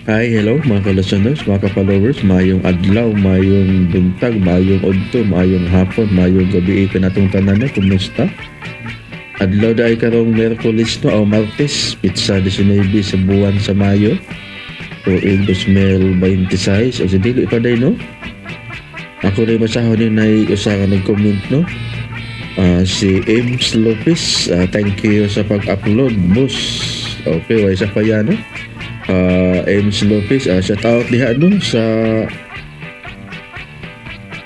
Hi, hello mga ka-listeners, mga ka-followers, maayong adlaw, maayong buntag, maayong udto, maayong hapon, maayong gabi kanatong tanan no, kumusta? Adlaw dai karong Miyerkules no, o Martes, pitsa 19 sa buwan sa Mayo, tuig 2026, o sa dili pa day no? Ako rin basahon ni nay usa ka nag-comment no. Si Ames Lopez, thank you sa pag-upload, boss. Okay, way sa pa yan, no? Ames Lopez, shout out diha no sa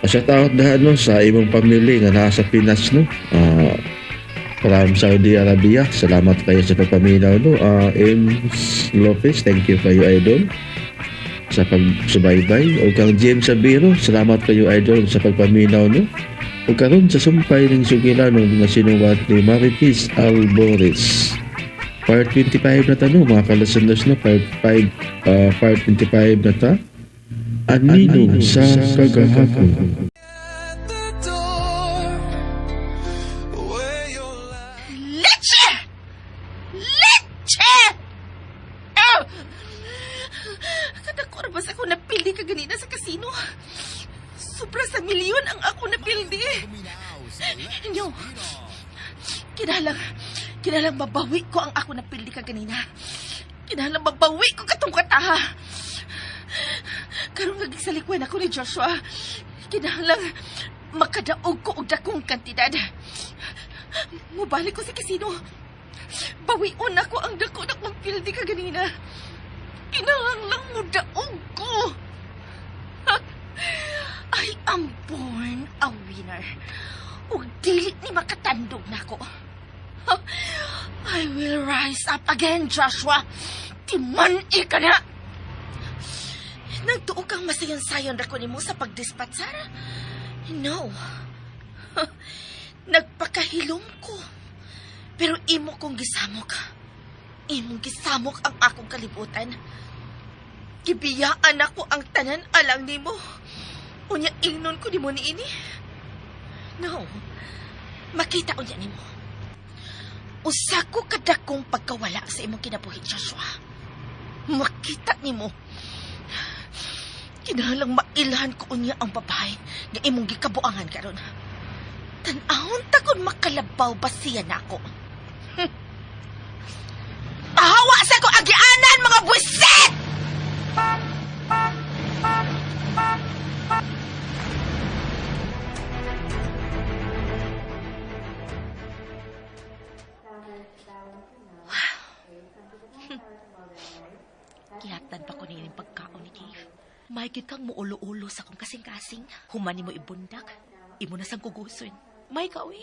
shout out diha no sa imong pamilya nga naa sa Pinas no. From Saudi Arabia. Salamat kayo sa pagpaminaw no. Ames Lopez, thank you kayo idol sa pagsubaybay. O kang James Sabiro, salamat kayo idol sa pagpaminaw no. O karon sa sumpay ng sugilanon nga sinuwat ni Marites Albores. Part 25 na ta no, mga ka-listeners no, part 5, part 25 na ta. Anino sa kagahapon. Leche! Leche! Oh! Kadako ra ba sa ako napildi ka ganina sa kasino? Sobra sa milyon ang ako napildi. No. Kinahanglang mabawi ko ang ako napildi ka ganina. Kinahanglang mabawi ko katong kataha. Karon nga gisalikwan ako ni Joshua. Kinahanglang makadaog ko og dakong kantidad. Mubalik ko sa kasino. Bawion ako ang dako na kong pildi ka ganina. Kinahanglang mudaog ko. I am born a winner. Ug dili ni makatandog nako. I will rise up again, Joshua. Timan-i ka na! Nagtuo kang masayon-sayon ra ko nimo sa pagdispatsar? No. Nagpakahilom ko. Pero imo kong gisamok. Imong gisamok ang akong kalibutan. Gibiyaan ako ang tanan alang nimo. Unya ingnon ko nimo niini. No. Makita unya nimo. Usa ko kadakong pagkawala sa imong kinabuhi, Joshua. Makita nimo. Kinahanglang mailhan ko unya ang babae nga imong gikabuangan karon. Tan-awon ta kung makalabaw ba siya nako. Pahawa sa ko agianan mga buwisit! Gihatan pa ko niining pagkaon ni Dave. May kang muulo-ulo sa akong kasing-kasing. Human nimo ibundak. Imo na sang kuguson. May ka, uy.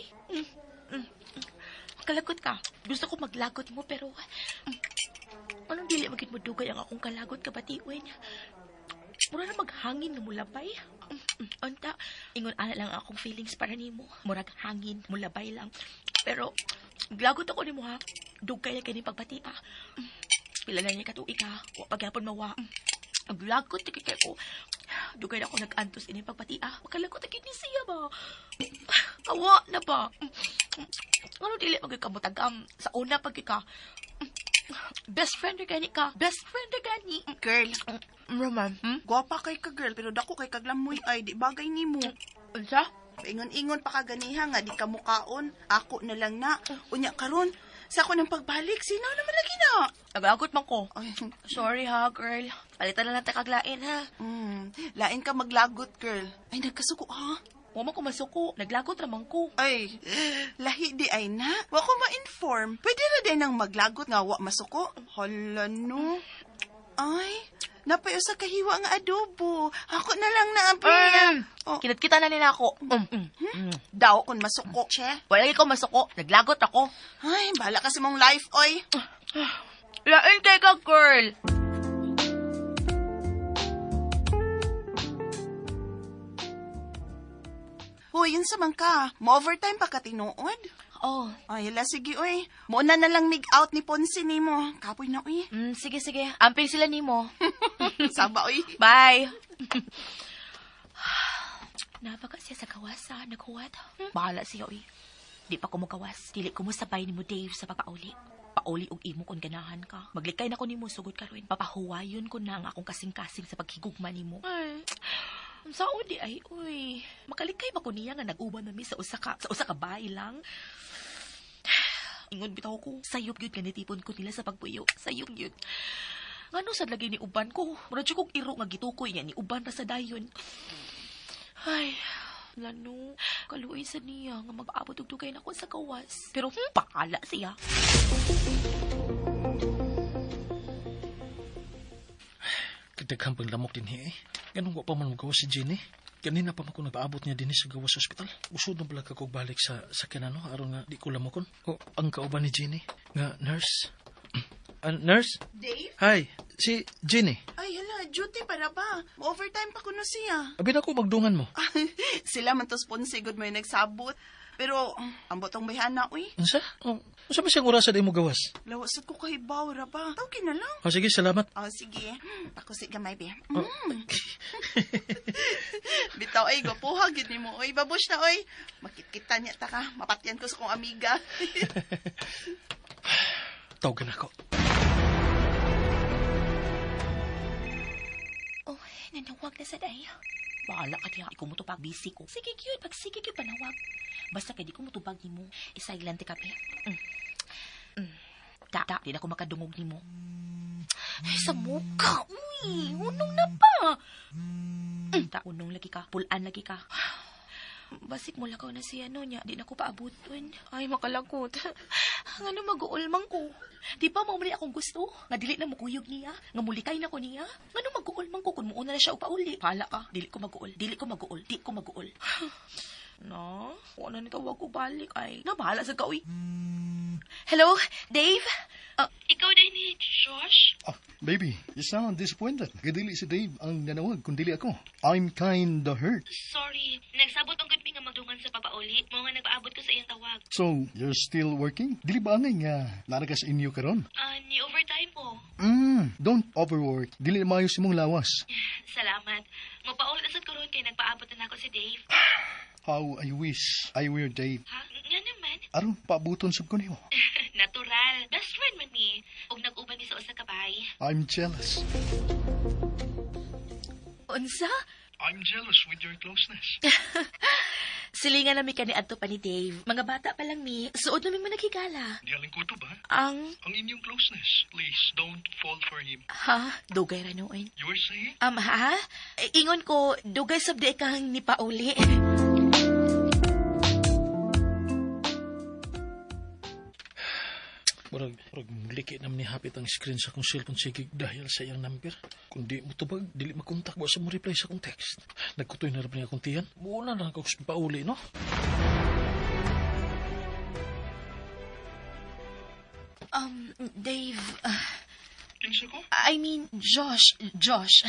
Kalagot ka. Gusto ko maglagot mo, pero anong dili magid mo dugay ang akong kalagot ka batiwin? Mura na maghangin nga mulabay. Unta, ingon ana lang akong feelings para nimo. Murag hangin, mulabay lang. Pero, glagot ako nimo ha. Dugay na kini pagbati ah. Pila na niya katuig ha. Wa pagyapon mawa. Aglagot kay kay ko. Dugay na ako nag-antos ini pagbati ah. Makalagot na ni siya ba? Awa na ba? Ano dili magyud ka motagam sa una pag ka. Best friend ra gani ka. Best friend ra gani. Girl, Roman, gwapa kay ka girl, pero dako kay kaglamoy ay di bagay nimo. Unsa? Ingon-ingon pa ka ganiha nga di ka mukaon. Ako na lang na. Unya karon sa ako ng pagbalik, sino naman lagi na? Naglagot man ko. Ay, Sorry ha, girl. Palitan na lang ta kaglain ha. Lain ka maglagot, girl. Ay, nagkasuko ha? Wa man ko masuko. Naglagot ra man ko. Ay, lahi di ay na. Wa ko ma-inform. Pwede ra din ang maglagot nga wa masuko. Hala no. Ay, napayo sa kahiwa nga adobo. Ako na lang na ang Oh, Kinat-kita na nila ako. Daw kon masuko, che. Wala lagi ko masuko. Naglagot ako. Ay, bahala kasi mong life, oy. Lain kay ka, girl. Hoy, yun sa man ka. Mo-overtime pa ka tinuod. Oh. Ay, hala, sige, oy. Muna na lang mig-out ni Ponce nimo. Kapoy na, oy. Sige, sige. Amping sila nimo. Saba, oy. Bye. Napaka siya sa kawasa, naghuwat. Bahala siya, oy. Di pa ko mugawas. Dili ko mo sabay ni mo Dave sa pagpauli. Pauli og imo kung ganahan ka. Maglikay na ko nimo sugod karon. Papahuwayon ko na ang akong kasing-kasing sa paghigugma nimo. Ay, unsaon di ay, uy. Makalikay ba ko niya nga nag-uban na mi sa usa ka bahay lang? Ingon bitaw ko, sayop gyud nga nitipon ko nila sa pagpuyo. Sayop gyud. Ngano sad lagi ni uban ko? Mura jud kog iro nga gitukoy niya ni uban ra sa dayon. Ay, lano, kaluoy sa niya nga mag-aabot og dugay na ko sa gawas. Pero bahala siya. Kadaghang pang lamok din eh. Ganun wa pa man magawas si Jenny. Ganina pa man ko nagpaabot niya din sa gawas sa ospital. Usod na pala ka kog balik sa sakyanan, no, aron nga di ko lamokon. O, ang kauban ni Jenny nga nurse. Nurse? Dave? Hi, si Jenny. Ay, hala, duty para ba? Overtime pa kuno siya. Abi na ko magdungan mo. Sila man to sponsor gud may nagsabot. Pero, ang botong bayhana, uy. Unsa? Oh, unsa ba siyang orasa di mo gawas? Lawas ko kahibaw ra ba? Tawag na lang. Oh, sige, salamat. Oh, sige. Pakusi gamay, be. Bitaw ay, gwapuha, gid nimo. Oy, babush na, oy. Makikita niya ta ka. Mapatyan ko sa kong amiga. Tawagan ako. Oh, nanawag na sa day. Bahala ka diha. Di ko mutubag, busy ko. Sige, cute. Pag sige, cute, panawag. Basta kay di ko mutubag nimo. I-silent ka, pe. Da, da, di na ko makadungog nimo. Ay, sa mukha. Uy, unong na pa. Da, unong lagi ka. Pulaan lagi ka. Basik mo lakaw na siya no niya. Di na ko paabuton. Ay, makalakot. Ngano mag-uulmang ko? Di ba mao man akong gusto? Nga dili na mukuyog niya? Nga mulikay na ko niya? Ngano mag-uulmang ko kung muuna na siya upauli? Hala ka. Dili ko mag-uul. Dili ko mag-uul. Di ko mag-uul. No, wala ni tawag ko balik ay. Nabahala sa ka, uy. Hello, Dave? Ikaw din ni Josh? Oh, baby, you sound disappointed. Kadili si Dave ang nanawag, kundili ako. I'm kinda hurt. Sorry, nagsabot ang gud mi nga magdungan sa papauli. Mao nga nagpaabot ko sa iyang tawag. So, you're still working? Dili ba angay nga naa ra ka sa inyo karon? Ah, ni overtime po. Don't overwork. Dili maayo sa imong lawas. Salamat. Mapauli na sad ko ron kay nagpaabot na nako si Dave. How I wish I were Dave. Ha? Nga naman. Aron paabuton sab ko nimo. Natural. Best friend man mi. Ug nag-uban mi sa usa ka bahay. I'm jealous. Unsa? I'm jealous with your closeness. Silingan na mi kani adto pa ni Dave. Mga bata pa lang mi. Suod na mi managhigala. Dihaling ko ba? Ang, Ang inyong closeness. Please, don't fall for him. Ha? Dugay ra noon. You were saying? Ha? Ingon ko, dugay sab di kang ni pauli. Murag liki naman ni hapit ang screen sa akong cellphone sige dahil sa iyang number. Kung di mo tubag, dili makontak, wa sa mo reply sa akong text. Nagkutoy na rin niya akong tiyan. Muna na ako sa pauli, no? Dave, Kinsa ko? I mean, Josh, Josh.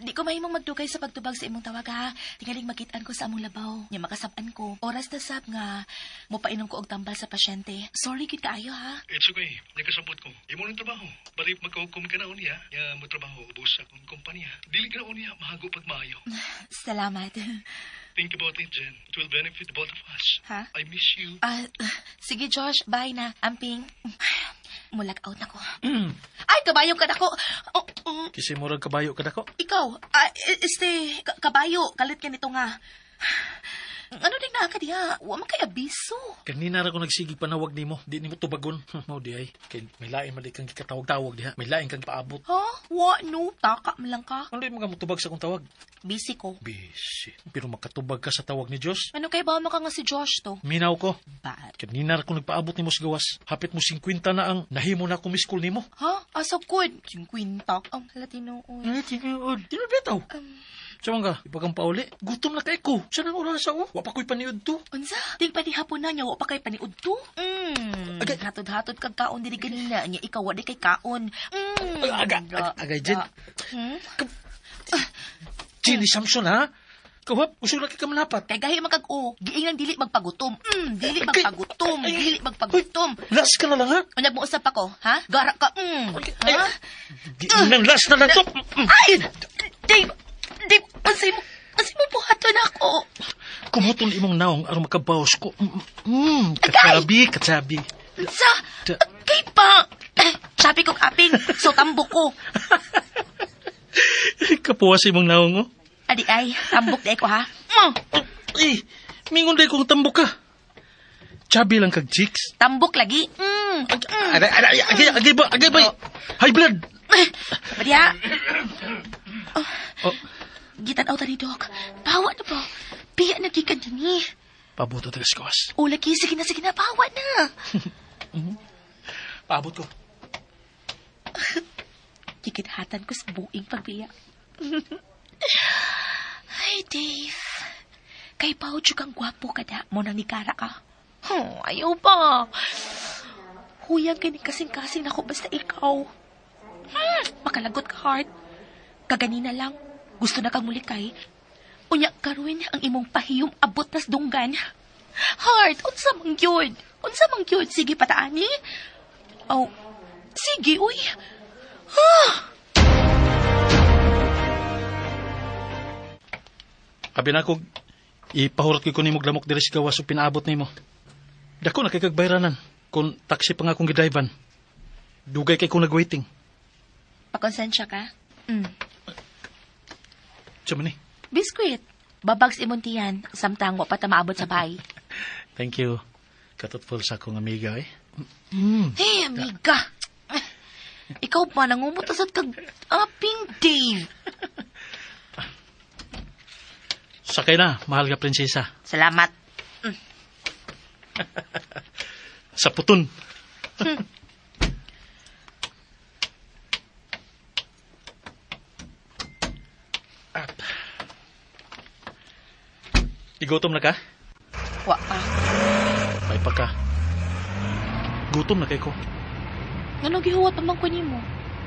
Di ko mahimong magdugay sa pagtubag sa imong tawag ha. Tingaling makitaan ko sa among labaw. Nya makasab-an ko. Oras na sab nga mopainom ko og tambal sa pasyente. Sorry gid kaayo ha. It's okay. Nakasabot ko. Imo ng trabaho. Bari magkahukom ka na unya. Ya mo trabaho ubos sa akong kumpanya. Dili ka na unya mahago pag maayo. Salamat. Think about it, Jen. It will benefit both of us. Ha? I miss you. Ah, sige Josh, bye na. Amping. Mulag out na ko. Ay, kabayo ka nako. Oh. Kasi murag kabayo ka dako. Ikaw, ah, este, kabayo, kalit ka nito nga. Ano din na ka diha? Wa man kay abiso. Kanina ra ko nagsigig panawag nimo, di nimo tubagon. Mao di ay. Kay may lain man di kang gikatawag-tawag diha. May lain kang paabot. Ha? Wa no, taka man lang ka. Ano di mo ka motubag sa akong tawag? Busy ko. Busy. Pero makatubag ka sa tawag ni Josh. Ano kay ba ka nga si Josh to? Minaw ko. Bad. Kanina ra ko nagpaabot nimo sa gawas. Hapit mo 50 na ang nahimo na akong miss call nimo. Ha? Asa good? 50. Ang hala tinuod. Ay, tinuod. Tinuod bitaw. Sa mga, ipagang pauli. Gutom na kay ko. Sa nang orasa oh. Wa pa ko'y paniud to. Unsa? Ting pa ni hapon na niya, wa pa kay paniud to? Agay. Hatod-hatod kag kaon diri ganina nya ikaw wa di kay kaon. Aga, aga, agay, Jen. Jenny Samson, ha? Kawap, usog lagi ka manapat. Kay gahi man kag o, giingnan dili magpagutom. Dili Agay. magpagutom, Ay, dili magpagutom. Uy, last ka na lang, ha? Unyag mo usap ako, ha? Gara ka. Ay, Ha? Giingnan last na lang to. Ay! Dave! Dave, unsay mo buhaton ako? Kumutol imong naong aron makabawas ko. Katsabi, katsabi. Unsa? Da- Agay! Kay pa! Sabi kong aping, so tambok ko. Kapuwas imong naong, oh. Adi ay, tambok di ko ha. Eh, mingon day kong tambok ka. Chubby lang kag chicks. Tambok lagi. Mm. Aray, aray, agay, agay ba, agay ba. High blood. Diya. Oh. Gitan-aw ta ni Doc. Bawa na ba? Piya na gikan din eh. Pabuto tagas kawas. O lagi, sige na, sige na. Bawa na. Paabot ko. Gikidhatan ko sa buing pagbiya. Ay, Dave. Kay Paucho kang gwapo ka da. Mo nang nikara ka. Oh, ayaw pa. Huyang kining kasing-kasing nako basta ikaw. Makalagot ka, heart. Kaganina lang. Gusto na kang mulikay. Unya karon ang imong pahiyom abot nas dunggan. Heart, unsa mang gyud? Unsa mang gyud? Sige pataani. Oh, sige uy. Abi na ko, ipahurot ko nimo lamok diri sa gawas ug pinaabot nimo. Dako na kay kagbayranan kung taxi pa nga akong gidrivan. Dugay kay kong nagwaiting. Pakonsensya ka? Mm. Siya man ni. Biskwit. Babags imong tiyan, samtang wa pa ta maabot sa bahay. Thank you. Katutful sa akong amiga eh. Hey, amiga. Ikaw pa, nangumutasad kag aping Dave. Sakay na, mahal ka prinsesa. Salamat. Sa puton. Up. Igutom na ka? Wa pa. May pa ka. Gutom na kay ko. Ngano gihuwat pa man ko nimo?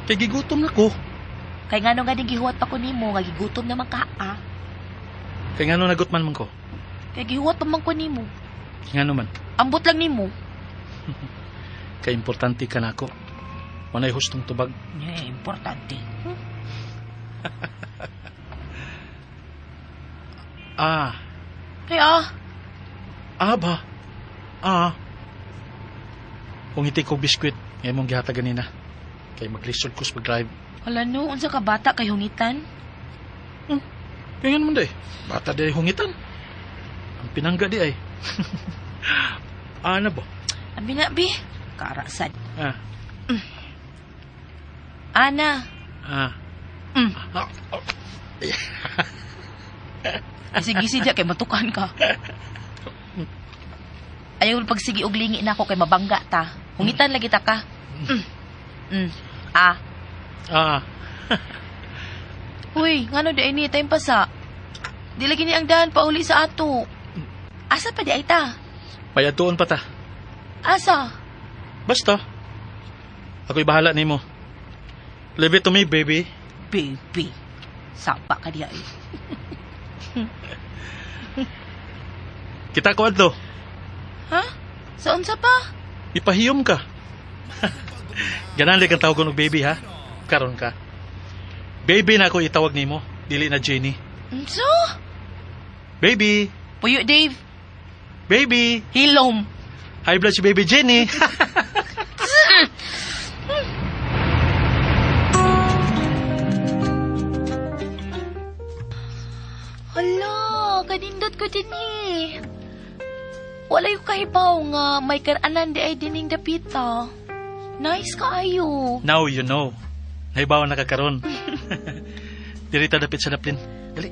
Kay gigutom na ko. Kay ngano nga din gihuwat pa ko nimo nga gigutom naman ka, ah? Kay ngano nagutman man ko? Kay gihuwat pa man ko nimo. Ngano man? Ambot lang nimo. Kay importante ka nako. Wanay hustong tubag. Eh, importante. Ah, Kay ah, ah ba? Ah. Kung iti ko biskwit, ngayon mong gihatag ganina. Kay maglisod ko sa pag-drive. Hala no, unsa ka bata kay hungitan? Kaya naman day. Bata day hungitan. Ang pinangga di ay. Ano ba? Abi na bi. Karasad. Ah. Ana. Ah. Mm. Ah, oh. Sige sige kay matukan ka. Ayaw pagsigi og lingi na ako kay mabangga ta. Hungitan lagi ta ka. Mm. Mm. Ah. Ah. Uy, ngano di ay ni time pa sa. Di lagi ni ang daan pauli sa ato. Asa pa di ay ta? May atuon pa ta. Asa? Basta. Ako'y bahala nimo. Leave it to me, baby. Baby. Sapa ka di ay. Kita ko adto. Ha? Sa unsa pa? Ipahiyom ka. Ganan lang kang tawag og baby ha. Karon ka. Baby na ako itawag nimo, dili na Jenny. Unsa? Baby, Puyo Dave. baby. Hilom. High blood si baby Jenny. Hala, kanindot ko din eh. Wala yung kahibaw nga may karanan di ay dining dapita. Nice kaayo. Now you know. Nahibaw na ka karon. Diri ta dapit sa daplin. Dali.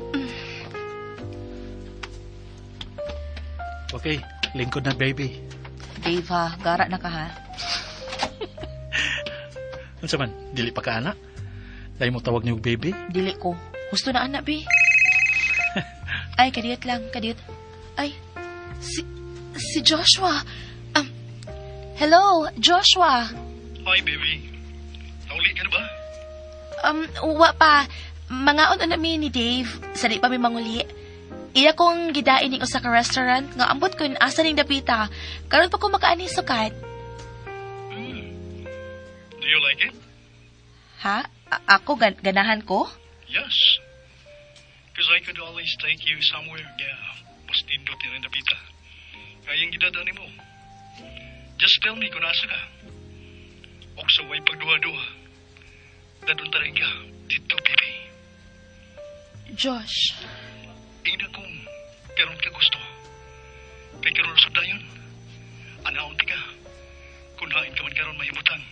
Okay, lingkod na baby. Dave ha, gara na ka ha. Unsa man, dili pa ka ana? Dahil mo tawag niyo baby? Dili ko. Gusto na anak, bi. Ay, kadiyot lang, kadiyot. Ay, si Joshua. Hello, Joshua. Hi, baby. Nauli ka na ba? Wa pa. Mangaon na mi ni Dave. Sa di pa mi manguli. Iya kong gidain ning usa ka restaurant nga ambot kun asa ning dapita. Karon pa ko makaani sukat. Do you like it? Ha? Ako ganahan ko? Yes. Because I could always take you somewhere. Yeah, mas nindot ni dapita. Kayang gidadaan mo. Just tell me kung nasa ka. Og sa way pagduha-duha. Dadun ta rin ka dito, baby. Josh, Ingna kung karon ka gusto. Kay karon usab dayon. Anaon ti ka. Kung hain ka man karon mahimutang.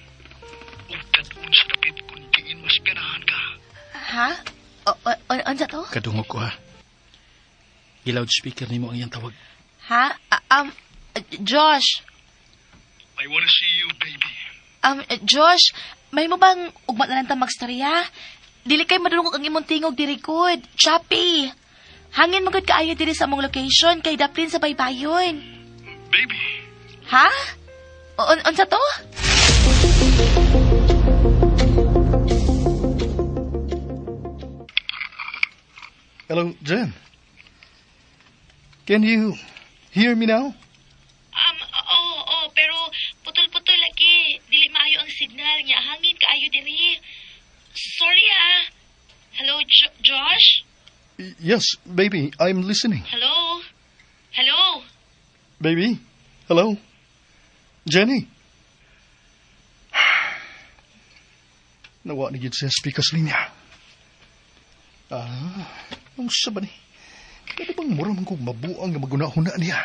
Ug dadun sa dapit kung diin mas ganahan ka. Ha? O, unsa to? Kadungog ko ha. Gi-loudspeaker nimo ang iyang tawag. Ha? Josh, I wanna see you, baby. Josh, may mo bang ugma na lang ta magstorya? Dili kay madungog ang imong tingog diri gud. Choppy. Hangin magud kaayo diri sa among location kay daplin sa baybayon. Baby. Ha? Unsa to? Hello, Jen. Can you hear me now? Oo, pero putol-putol lagi. Dili maayo ang signal niya. Hangin kaayo diri. Sorry ah. Hello, Josh? Yes, baby, I'm listening. Hello? Hello? Baby, hello? Jenny? Nawa ni gid siya speakers linya. Ah, ang sa ba ni? Kaya bang mura man kong mabuang nga maguna-huna niya?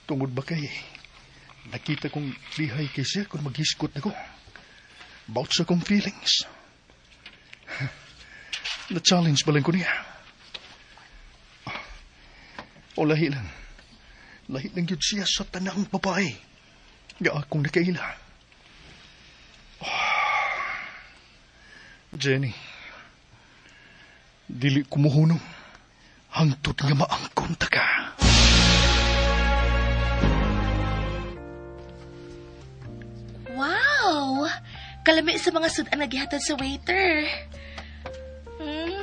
Tungod ba kay nakita kong lihay kay siya kung maghiskot na ko about sa kong feelings. Na-challenge ba lang ko niya? O lahi lang. Lahi lang yun siya sa tanang babae nga akong nakaila. Oh. Jenny, dili ko muhunong hangtod nga maangkon ta ka. Wow! Kalami sa mga sud-an nga gihatod sa waiter.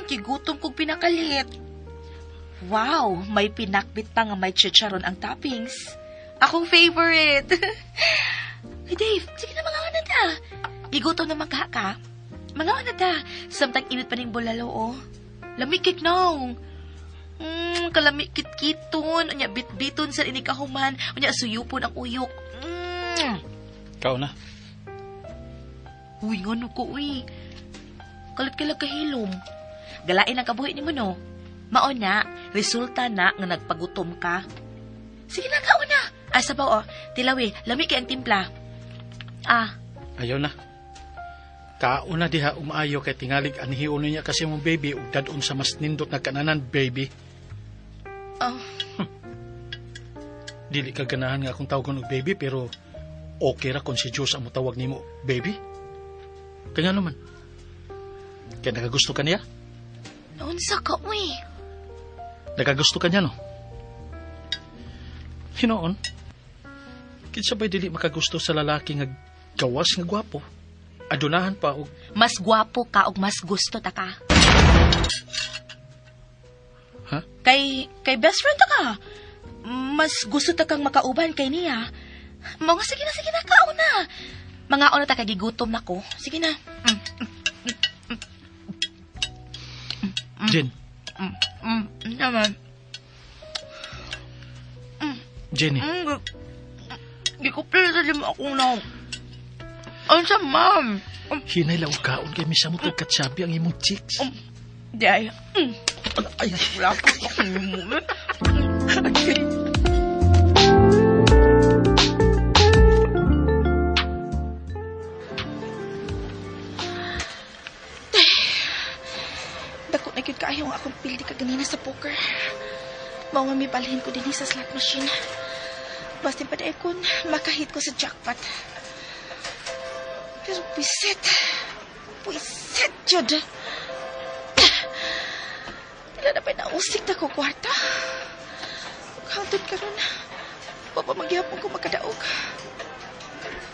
Gigutom kog pinakalit. Wow, may pinakbit pa nga may chicharon ang toppings. Akong favorite. Hey Dave, sige na, mga na ta. Gigutom naman ka ka. Mga na ta. Samtang init pa ning bulalo, oh. Lamig nong. Kalami kitkiton, unya bitbiton sa ini kahuman, unya suyupon ang uyok. Kao na. Uy, ngano ko, uy. Kalit kala kahilom. Galain ang kabuhi nimo, no? Mao na, resulta na nga nagpagutom ka. Sige na, kaon na. Ay, sabaw, oh. Tilawi, lami kay ang timpla. Ah, Ayaw na. Kaon na diha umaayo kay tingalig anhion niya kasi mong baby ug dadon sa mas nindot nga kananan, baby. Oh. Dili ka ganahan nga akong tawagon og baby pero okay ra kung si Diyos ang motawag nimo baby. Kanya naman. Kaya nakagusto ka niya? Naunsa ka, uy. Nakagusto ka niya, no? Hinoon, kinsa ba'y dili makagusto sa lalaki nga gawas nga gwapo? Adunahan pa og Mas gwapo ka og mas gusto ta ka. Ha? Kay best friend ta ka. Mas gusto ta kang makauban kay niya. Mga sige na, sige na, kaon na. Mga na ta kay gigutom na ko. Sige na. Jen, Naman. Jenny, Gikupil sa lima akong na. Ano sa ma'am? Hinay lang og kaon kay misa mo katsabi ang imong cheeks. Di ay. Ay, ay. Wala ko ako mo. Ay. Dako na gyud kaayo ang akong pildi kaganina sa poker. Mao nga mibalhin ko dinhi sa slot machine. Basta pa kun makahit ko sa jackpot. Pero puwisit. Puwisit, jud. Pila na pa nausik na ko kwarta. Hangtod karon. Wa pa magyapon ko makadaog.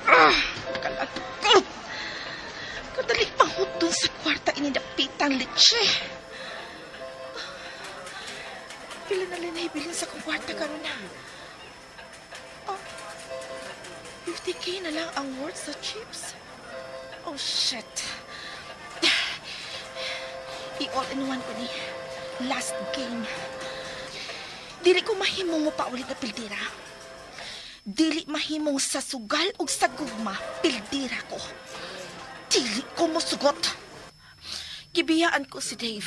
Ah, kalagot. Kadali panguton sa kwarta inidapitang litse. Pila na lang nahibilin sa kong kwarta karon na. Oh, 50K na lang ang worth sa chips. Oh, shit. I-all in one ko ni. Last game. Dili ko mahimo mo pa ulit na pildira. Dili mahimong sa sugal ug sa gugma, pildira ko. Dili ko mosugot. Gibiyaan ko si Dave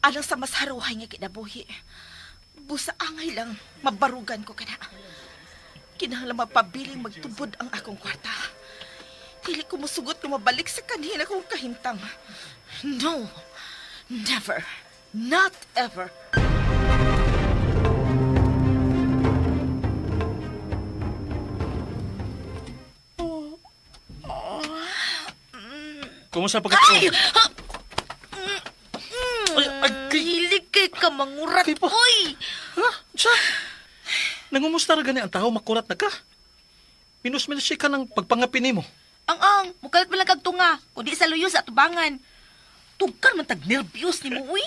alang sa mas haruhay nga kinabuhi. Busa angay lang, mabarugan ko kana. Kinahanglan mapabiling magtubod ang akong kwarta. Dili ko mosugot nga mabalik sa kanhina kong kahimtang. No, never, not ever. Kumusta pagkatulog? Ay! Ha! Ay, ay, kay- Hilig kay ka mangurat, Kay pa. oy! Ha? Sa? Nangumusta ra gani ang tao makurat na ka? Minus-minus ka ng pagpangapin nimo. Ang ang, mukalit mo lang kag tunga, kundi sa luyo sa atubangan. Tugkan man tag nervyos nimo, uy.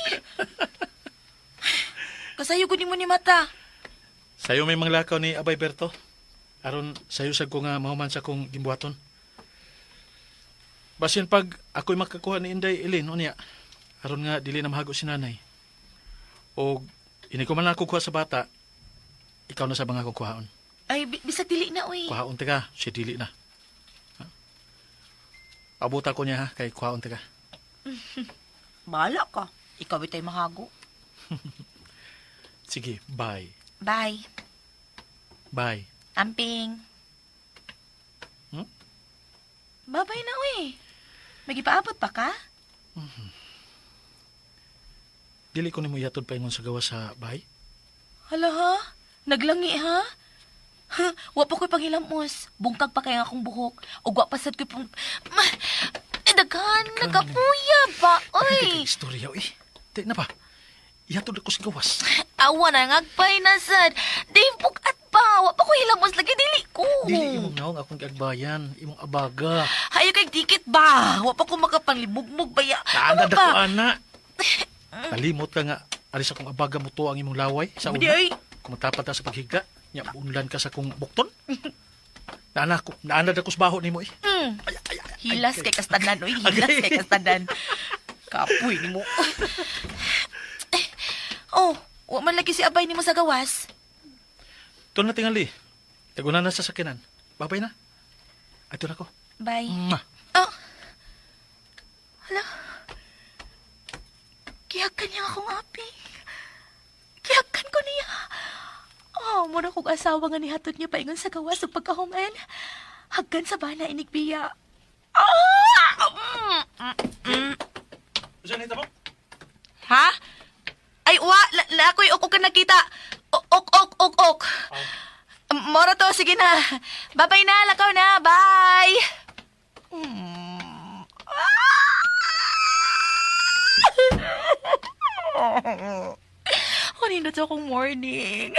Kasayo ko nimo ni mata. Sayo may manglakaw ni Abay Berto. Aron sayo sad ko nga mahuman sa kong gimbuhaton. Basin pag ako'y makakuha ni Inday Elin unya, aron nga dili na mahago si nanay. O ini ko man lang kukuha sa bata, ikaw na sa mga kukuhaon. Ay, bisag dili na, uy. Kuhaon ta ka, siya dili na. Ha? Abuta ko niya ha, kay kuhaon ta ka. Bahala ka. Ikaw itay mahago. Sige, bye. Bye. Bye. Amping. Hmm? Babay na, uy. Magipaabot pa ka? Dili ko nimo ihatod paingon sa gawa sa bahay. Hala ha? Naglangi ha? Ha, wa pa ko'y panghilamos. Bungkag pa kaya akong buhok. Ug wa pa sad ko'y pang... Ma, eh, daghan, nagapuya ba? Ay, Oy! istorya eh. Di na ba? Ihatod ako sa gawas. Awa na, ngagpay na sad. Dave, bukat pa. Wa pa ko'y hilamos lagi, dili ko. Dili imong naong akong giagbayan, imong abaga. Hayo kay dikit ba? Wa pa ko makapanglibugmug ba ya? Naanda Ano da ko ba? ana. Kalimot ka nga aris akong abaga mo to ang imong laway sa Di una. ay. Kumatapat ta sa paghigda, nya unlan ka sa kong bukton. Naana ko, naanda da ko sa baho nimo eh. Ay, ay, ay, ay, Hilas kay kastanan, oy. Hilas Agay. kay kastanan. Kapoy nimo. Eh, oh, wa man lagi si abay nimo sa gawas. Ito na tingali. Taguna na sa sakinan. Babay na. Ato na ko. Bye. Mwah. Oh. Hala. Gihakan niya akong api. Gihakan ko niya. Oh, mura kong asawa nga nihatod niya paingon sa gawas ug pagkahuman. Hagkan sa bana inigbiya. Ah! Mm. Saan ito mo? Ha? Ay, wa, la, la ako'y ok ok nakita. Ok, ok, ok, ok, ok. Moro to, sige na. Bye-bye na, lakaw na, bye! Mm. Ah! Kanina to akong morning.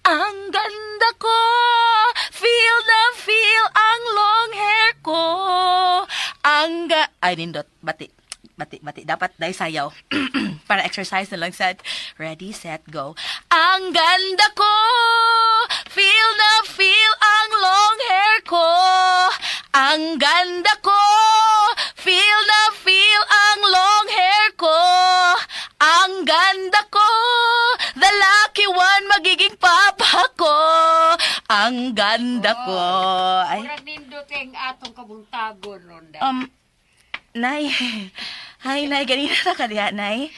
Ang ganda ko! Feel na feel ang long hair ko! Ang ga... Ay, nindot. Bati. Bati, bati. Dapat dahil sayaw. Para exercise na lang set. Ready, set, go. Ang ganda ko! Feel na feel ang long hair ko! Ang ganda ko! Feel na feel ang long hair ko! Ang ganda ko! The lucky one magiging papa ko! Ang ganda ko! Ay, Murag nindot kay ang atong kabuntagon ronda. Nay. Hi, Nay. Ganina na ka diha, Nay.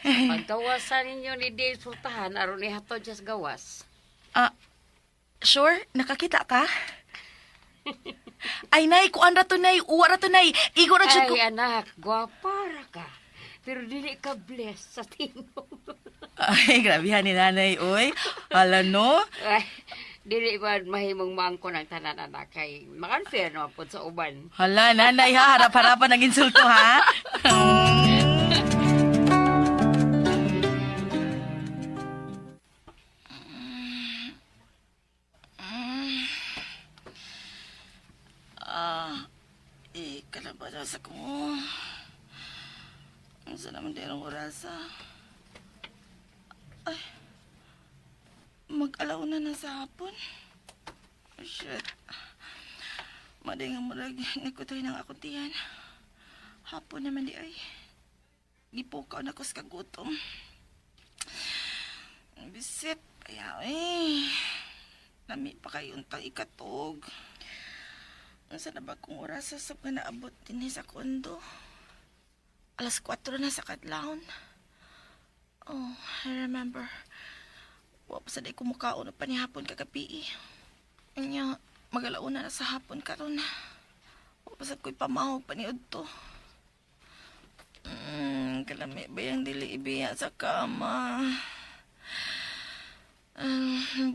Pagkawasan ninyo ni Dave Sultahan aron ihatod siya sa gawas. Ah, sure? Nakakita ka? Ay, Nay. Kuan ra to, Nay. Uwa ra to, Nay. Igo ra jud ko. Ay anak, gwapa ra ka. Pero dili ka blessed sa tinog. Ay, grabe ni Nanay, uy. Hala, no? Ay, dili ba mahimong maangko ng tanan anak kay makanfair naman pod sa uban. Hala, Nanay, ha? Harap-harapan ang insulto, ha? Ah, eh, kalabasa ko. Ang sa naman din ang orasa. Ay, mag-alaw na na sa hapon. Oh, shit. Maday nga murag, nagkutoy ng akong tiyan. Hapon naman di ay. Gipukaw na ko sa kagutom. Bisit, ayaw eh. Lami pa kayo untang ikatog. Unsa na ba kung oras sa sab nga naabot dinhi sa kondo? 4:00 na sa kadlawon. Oh, I remember. Wa pa sa day ko mukaon og panihapon kagabi. Nya, mag-alauna na sa hapon karon. Wa pa sad ko'y pamahog paniudto. Kalami ba yung dili ibiya sa kama?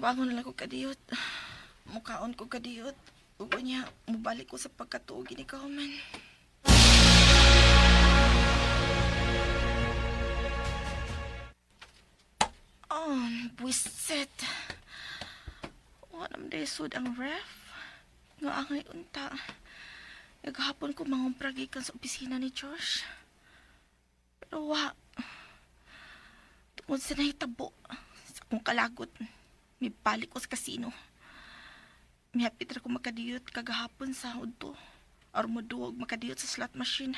Bangon na lang ko kadiyot. Mukaon ko kadiyot. Ug unya, mubalik ko sa pagkatuog ni man. Oh, buwisit. Wa naman day sud ang ref. Nga angay unta. Naghapon ko mangumpra gikan sa opisina ni Josh. Pero wa. Tungod sa nahitabo sa akong kalagot, mibalik ko sa kasino. Mihapit ra ko makadiyot kagahapon sa udto. Or moduog makadiyot sa slot machine.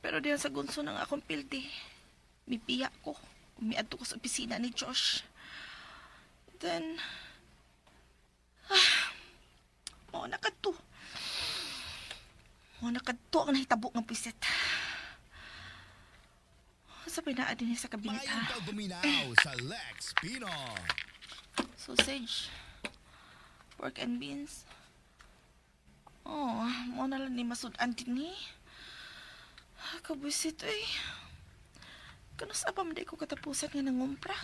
Pero diyan sa gunso ng akong pildi, mipiya ko. Miadto ko sa opisina ni Josh. Then, mao na kadto. Mao na kadto ang nahitabo nga buwisit. Sa pinaa din sa kabinet ha. Maayong pagpaminaw sa Lex Pino. Sausage. Pork and beans. Oh, mao na lang ni masud-an din ni. Kabuisit eh. Kanus pa man di ko katapusan nga nangumpra.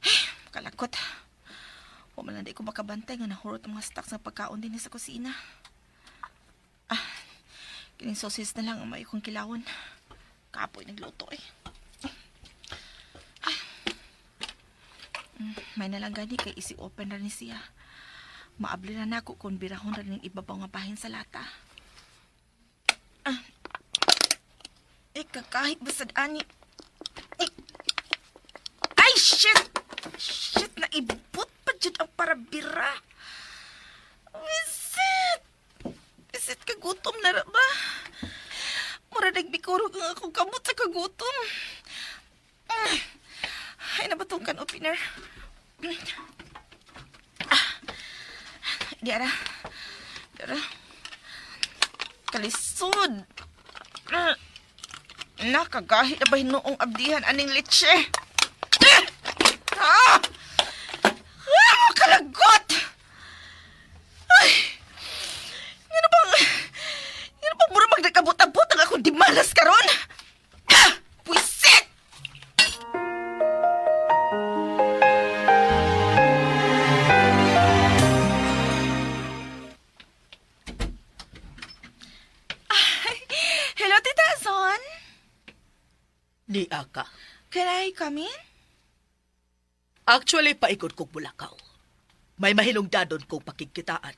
Eh, kalakot. Wa man lang di ko makabantay nga nahurot ang mga stocks ng pagkaon din sa kusina. Ah, kining sausage na lang ang may kong kilawon. Kapoy nagluto eh. May nalang gani kay isi open ra ni siya. Maabli na nako kung birahon ra ning ibabaw nga bahin sa lata. Ah. Eh, kakahit basad ani. Eh. Ay, shit! Shit, naibot pa jud ang parabira. Visit! Visit, kagutom na ra ba? Mura nagbikurog ang akong kamot sa kagutom. Ah. Ay, nabatong can opener. Ah. Di ara. Di ara. Kalisod. Nakagahi na ba hinuong abdihan aning leche? Ah! Ah! Kalagot! Ay! Ngano bang mura magdakabot-abot ang akong dimalas karon? Ah! Puwisit! Hello, Tita Azon. Nia ka. Can I come in? Actually, paikot kog Bulakaw. May mahinungdanon kong pakigkitaan.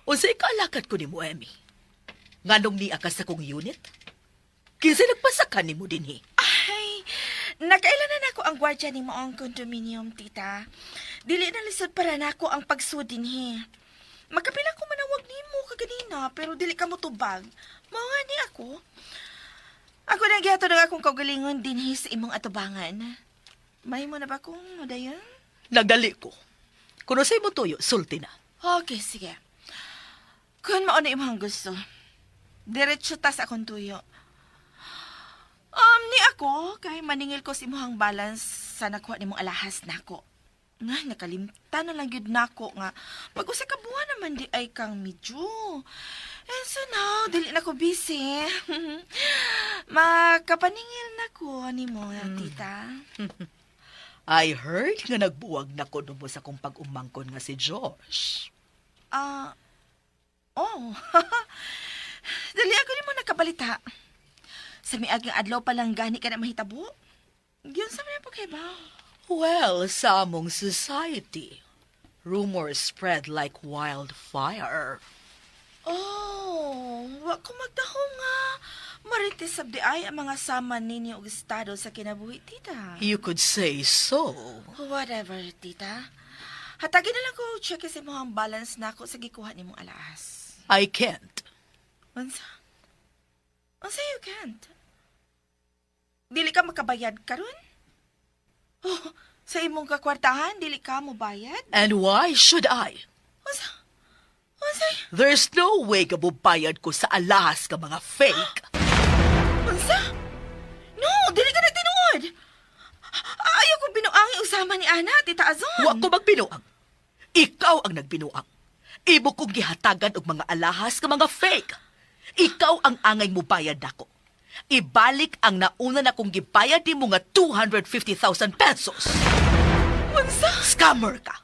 Unsay kaalakad ko nimo, Emmy? Nganong nia ka sa kong unit? Kinsa nagpasaka nimo dinhi? Ay, nakaila na nako ang gwardya nimo ang condominium, tita. Dili na lisod para nako ang pagsud dinhi. Magkapila ko manawag nimo kaganina, pero dili ka mo tubag. Mao nga ni ako. Ako na gihatod ang akong kaugalingon dinhi sa imong atubangan. May mo na ba kung modayon? Nagdali ko. Kung unsay mo tuyo, sulti na. Okay, sige. Kung mao na imong gusto, diretso ta sa akong tuyo. Ni ako, kay maningil ko sa imong balance sa nakuha nimong alahas nako. Nga, nakalimtan na lang yun nako nga. Pag usa ka buwan naman di ay kang medyo. And so now, dili na ko busy. Makapaningil na ko nimo, tita. I heard nga nagbuwag na ko mo sa kong pag-umangkon nga si Josh. Ah, oh. Dali ako nimo nakabalita. Sa miaging adlaw pa lang gani ka na mahitabo. Giunsa sa man pagkahibaw? Well, sa among society, rumors spread like wildfire. Oh, wa ko magdahong nga. Marites sabdi ay ang mga sama ninyo og estado sa kinabuhi, tita. You could say so. Whatever, tita. Hatagin na lang ko check sa imong balance nako sa gikuha nimong alahas. I can't. Unsa? Unsa you can't? Dili ka makabayad karon? Oh, Sa imong kakwartahan, dili ka mo bayad? And why should I? Unsa? Unsay? There's no way ka mubayad ko sa alahas ka mga fake. Unsa? No, dili ka na tinuod. Ayaw ko binuangi usama ni Ana, Tita Azon. Wa ko magbinuang. Ikaw ang nagbinuang. Imo kong gihatagan og mga alahas ka mga fake. Ikaw ang angay mubayad nako. Ibalik ang nauna na kong gibayad nimo nga 250,000 pesos. Unsa? Scammer ka.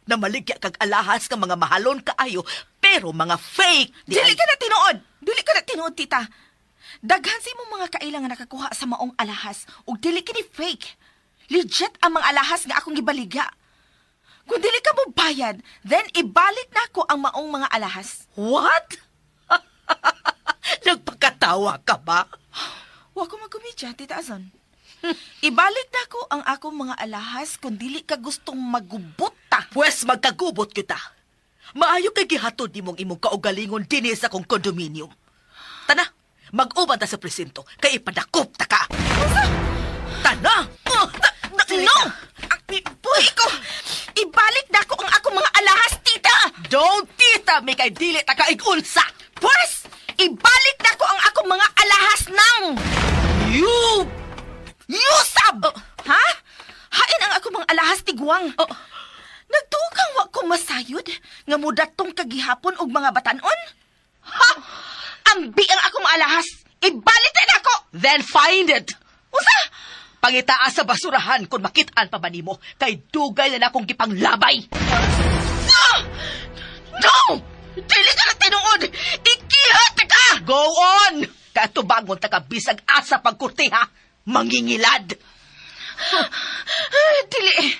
Namaligya kag alahas ka mga mahalon kaayo, pero mga fake. Di Dili ay- ka na tinuod. Dili ka na tinuod, Tita. Daghan sa imong mga kaila nga nakakuha sa maong alahas ug dili kini fake. Legit ang mga alahas nga akong gibaligya. Kung dili ka mo bayad, then ibalik nako ang maong mga alahas. What? Nagpakatawa ka ba? Wa ko magkomedya, Tita Azon. Ibalik nako ang akong mga alahas kung dili ka gustong magubot ta. Pwes magkagubot kita. Maayo kay gihatod nimong imong kaugalingon dinhi sa akong condominium. Tana, mag-uban ta sa presinto kay ipadakop ta ka. Tana! Oh, No! Buhi ko! Ibalik nako ang akong mga alahas, Tita! Don't tita me kay dili ta ka igunsa. Pwes, ibalik nako ang akong mga alahas nang You! Yusab! Ha? Hain ang akong mga alahas tigwang. Oh. Nagtuo kang wa ko masayod nga mudatong kagihapon og mga batanon? Ha? Ambi ang akong mga alahas. Ibalik na nako! Then find it! Usa! Pangitaa sa basurahan kung makitaan pa ba nimo kay dugay na nakong gipanglabay. Ah! No! Dili ka na tinuod! Ikihat ka! Go on! Katubangon ta ka bisag asa pagkurtiha, mangingilad. Ah, dili.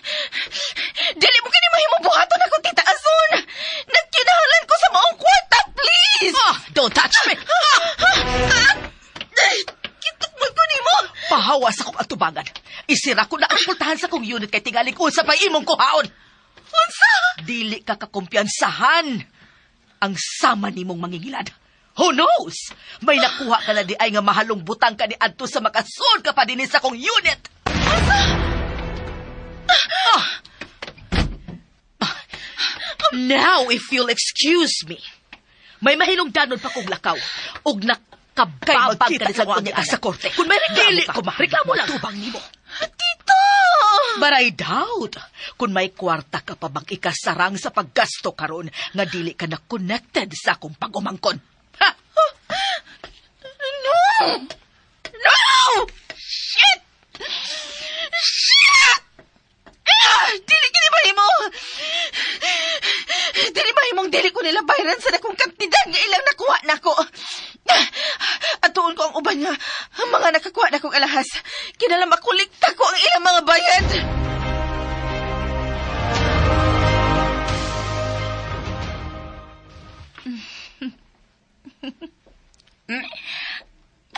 Dili mo kini mahimo buhaton ako, Tita Azon. Nagkinahalan ko sa maong kwarta, please! Ah, don't touch me! Ah! Ay, kitok man ko nimo. Pahawas akong atubangan. Isira ko na ang pultahan sa kong unit kay tingaling unsa pa imong kuhaon. Unsa? Dili ka kakumpiyansahan. Ang sama nimong mangingilad. Who knows? May nakuha ka na di ay nga mahalong butang ka ni adto sa makasud ka pa dinhi sa kong unit. Ah. Now, if you'll excuse me, may mahinungdanon pa kong lakaw og nakababag ka magkita ni sa ka kunya sa sa korte. Kung may reklamo Dili ka, ko reklamo lang. Tubang nimo. Tita! But I doubt kung may kwarta ka pa bang ikasarang sa paggasto karon nga dili ka na connected sa akong pag-umangkon. Ha! No! No! Shit! Shit! Ah, dili kini mahimo. Dili mahimong dili ko nila bayaran sa dakong kantidad nga ilang nakuha nako. Atuon ko ang uban nga ang mga nakakuha nakong alahas. Kinala makulikta ko ang ilang mga bayad.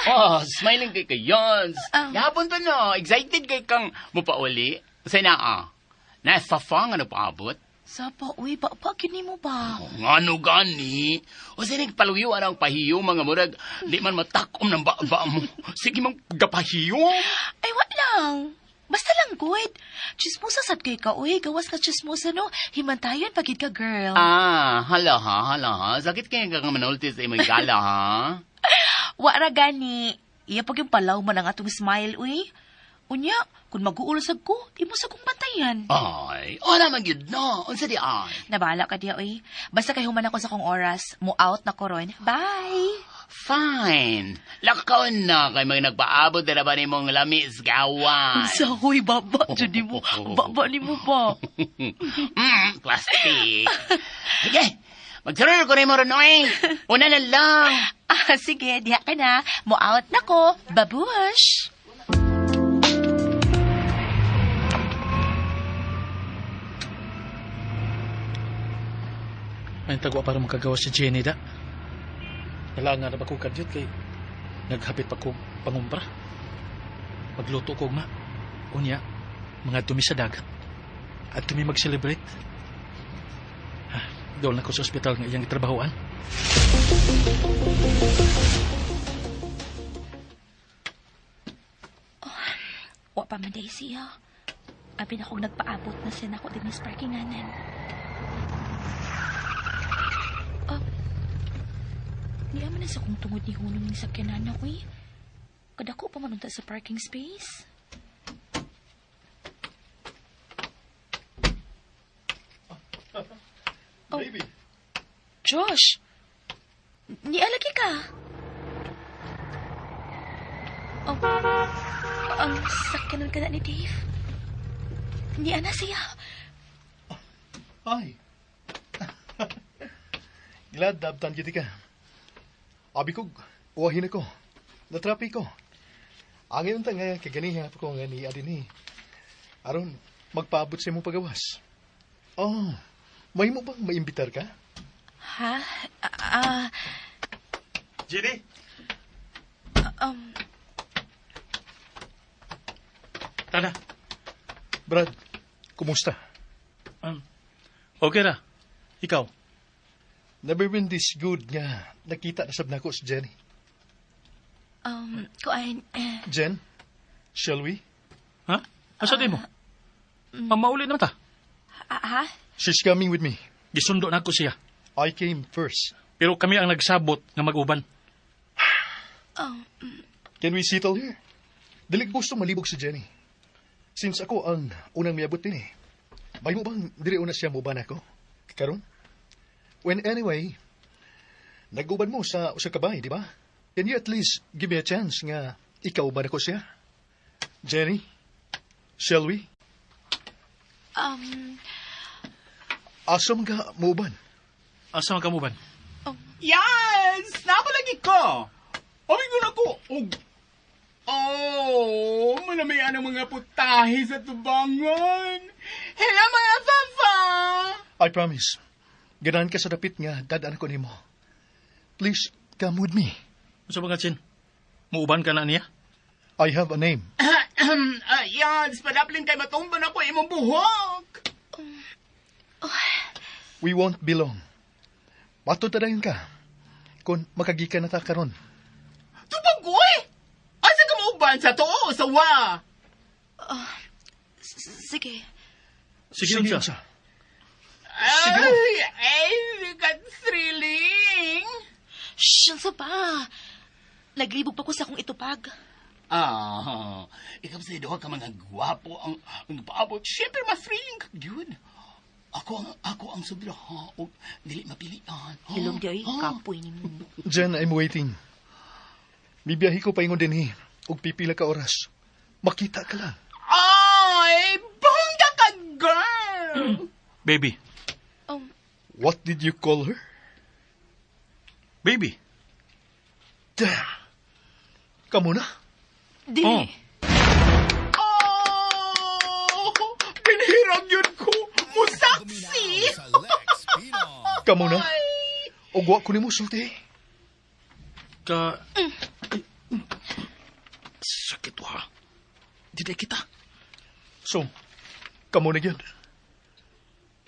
Oh, smiling kay kayons. Gahapon pa no, excited kay kang mupauli. Sa naa, nasa nga paabot. Sapa, uy, ba, kini mo ba? Ngano gani? O sa nagpaluyo ang pahiyo mga murag, di man matakom ng baba mo. Sige mang gapahiyo. Ay, wa lang. Basta lang good. Chismosa sad kay ka, uy. Gawas ka chismosa, no? Himantayon pagid ka, girl. Ah, hala ha, hala ha. Sakit kaya ka nga manulti sa imong gala ha. Wa ra gani. Iya pag yung palaw man ang atong smile, uy. Unya, kung mag-uulsag ko, imo sa kong bantayan. Ay, ora man gyud no. Unsa di ay? Nabala ka diya, uy. Basta kay human ako sa kong oras. Mo out na ko ron. Bye! Fine. Lakaw na kay mga nagpaabot na ba nimong lamis gawan. Sahoy, baba. Diyan mo. Baba ni mo ba? Plastic. Sige, magsunod ko rin mo ron, oy. Una na lang. Ah, sige, diha ka na. Mo out na ko. Babush! May tagwa para makagawa si Jenny da. Nalaan nga na ba ko kadyot kay naghapit pa ko pangumpra. Magluto ko ma. Unya, mga dumi sa dagat. At tumi mag-celebrate. Ha, doon na ko sa ospital nga iyang trabahoan. Wa pa man day siya. Abi na kong nagpaabot na siya nako din sa parkinganan. Oh, niya man na sa kong tungod ni Hunong ni sakyanan ako eh. Kadako pa man unta sa parking space. Oh. Baby. Josh! Nialagi ka! Oh, ang sakyanan ka na ni Dave. Niya na siya. Hi. Glad dabtan kita ka. Abi ko, uwahin ako. Natrapi ko. Ang iyon ta nga kaganiha pa ko nga ni adini. Aron, magpaabot sa imong pagawas. Oh, may mo bang maimbitar ka? Ha? Ah, Jenny? um, Tana. Brad, kumusta? Okay ra. Ikaw? Never been this good nga nakita na sab nako si Jenny. Kuan, eh, Jen, shall we? Ha? Asa di mo? Mamauli naman ta. Ha? She's coming with me. Gisundo na ko siya. I came first. Pero kami ang nagsabot nga mag-uban. Oh, Can we settle here? Dili ko gusto malibog si Jenny. Since ako ang unang miabot din eh. Bay mo bang diri una siya muban ako? Karon? When anyway, nag-uban mo sa usa ka bahay, di ba? Can you at least give me a chance nga ikaw ba nako siya? Jenny, shall we? Asa man ka muuban? Asa man ka muban? Yes! Napalagi ko! Abi ko na ko! Og... Oh, malamian ang mga putahe sa tubangan. Hello mga fafa! I promise. Ganahan ka sa dapit nga dadaan ko nimo. Please, come with me. Asa ba ka, Chin? Muuban ka na niya? I have a name. Yes, padaplin kay matumba na ko imong buhok. We won't be long. Matod na dayon ka. Kung makagika na ta karon. Tubagoy! Asa ka mauban sa to o sa wa? Sige. Sige, Sige, unsa. unsa. Ay, ay, got thrilling. Shh, unsa ba? Naglibog pa ko sa akong itupag. Ah, ikaw sa duha ka mga gwapo ang ang paabot. Siyempre, mas thrilling ka gyud. Ako ang sobra ha, og dili mapilian. Ha? Hilom di ay, Ha? kapoy ni mo. Jen, I'm waiting. Mibiyahe ko paingon din eh. Og pipila ka oras. Makita ka lang. Ay, bongga ka, girl! Baby. What did you call her? Baby. Damn. Kamu na? Dili. Oh. Oh, binhirag yun ko. Musaksi! Sa Lex Pinoy. Kamu na? Og wa ko nimo sulti. Ka... Ay, sakit ha. Di na kita. So, kamu na gyud.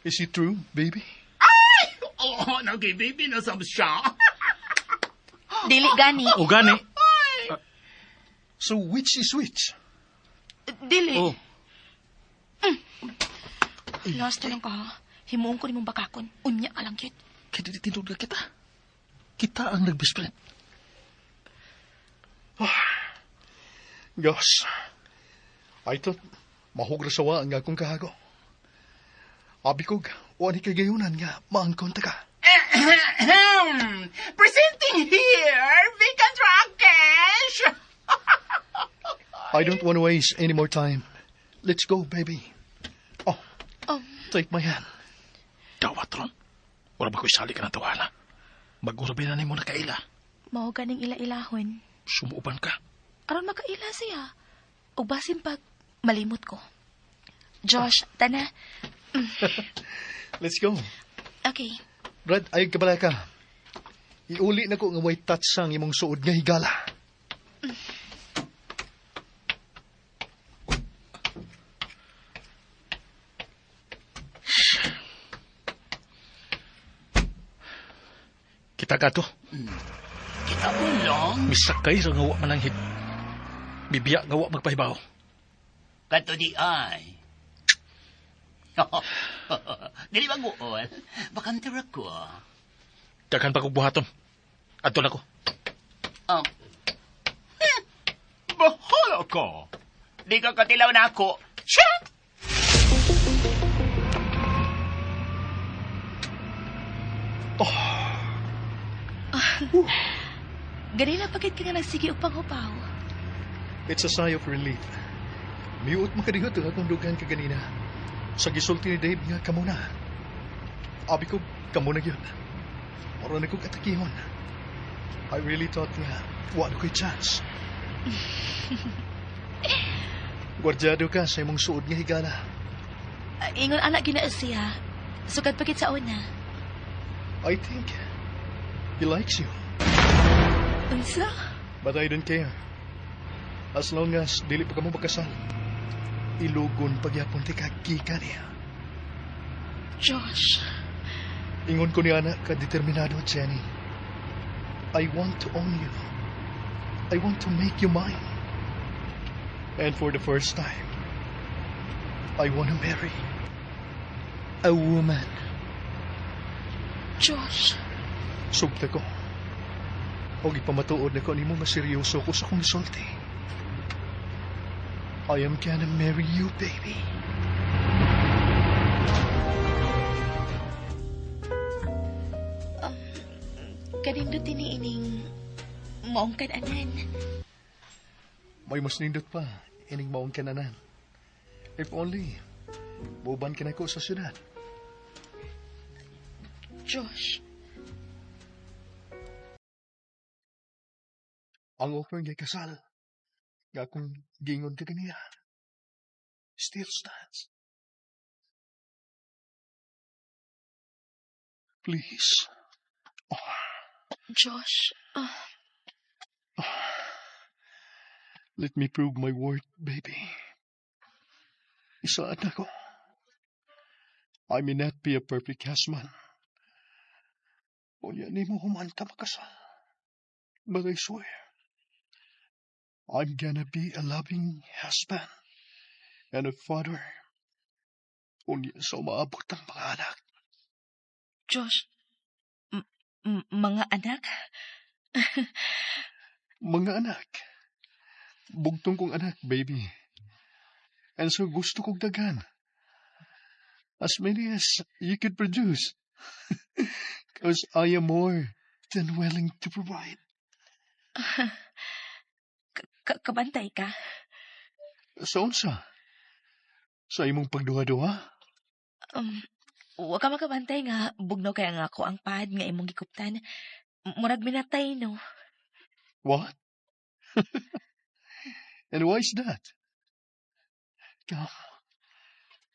Is it true, baby? Oh, nagay baby na sab siya. Dili gani. O gani. So, which is which? Dili. Oh. Last na lang ka, ha? Himuon ko ni mong bakakon. Unya ka lang, cute. Kaya di tinud na kita. Kita ang nag-best friend. Gosh. I thought, mahugra sawa ang akong kahago. Abi kog, o ani kay gayunan nga, maangkon ta ka. Ahem. Presenting here, Vacant Rakesh! I don't want to waste any more time. Let's go, baby. Oh, take my hand. Dawat ron. Wala ba ko isali ka ng tawana? Mag-urabi na nimo na kaila. Mao ganing ila-ilahon. Sumuuban ka. Aron makaila siya. O basin pag malimot ko. Josh, tana. Let's go. Okay. Brad, ay kabala ka. Iuli na ko nga way touch sang imong suod nga higala. Kita ka to. Kita mo lang. Misakay ra nga wa mananghid. Bibiya nga wa magpahibaw. Kato di ay. Dili ba guol? Bakante ra ko. Daghan pa kog buhaton. Adto na ko. Bahala ka. Di ka katilaw na ako. Siya! Ganina pagit ka nga nagsige og panghupaw. It's a sigh of relief. Miuot makadihot ang akong dugan kaganina. Sa gisulti ni Dave nga kamo na. Abi ko, kamo na yun. Mara na kong atakihon. I really thought nga, wala ko'y chance. Gwardyado ka sa imong suod nga higala. Ingon anak gina siya. Sukad pagit sa una. I think he likes you. Unsa? But I don't care. As long as dili pa kamo makasal, ilugon pagyapon ti kagika niya. Josh. Ingon ko ni ana ka determinado, Jenny. I want to own you. I want to make you mine. And for the first time, I want to marry a woman. Josh. Sugta ko. O ipamatuod na ko nimo nga seryoso ko sa akong gisulti. I am gonna marry you, baby. Kanindot ini ining maong kananan. May mas nindot pa, ining maong kananan. If only, buban ka na ko sa syudad. Josh. Ang offer nga kasal, nga akong gingon ka kaniya, still stands. Please. Oh. Josh. Let me prove my worth, baby. Isaad na ko. I may not be a perfect husband. Unya ni mo humanta makasal. But I swear, I'm gonna be a loving husband and a father. Unya sa umaabot ang mga anak. Josh, mga anak? Mga anak. Bugtong kong anak, baby. And so gusto kong daghan. As many as you could produce. Because I am more than willing to provide. Kabantay ka? Sa unsa? Sa imong pagduha-duha? Wa ka makabantay nga bugnaw kaya nga ako ang pad nga imong gikuptan. Murag minatay, no? What? And why is that? Come,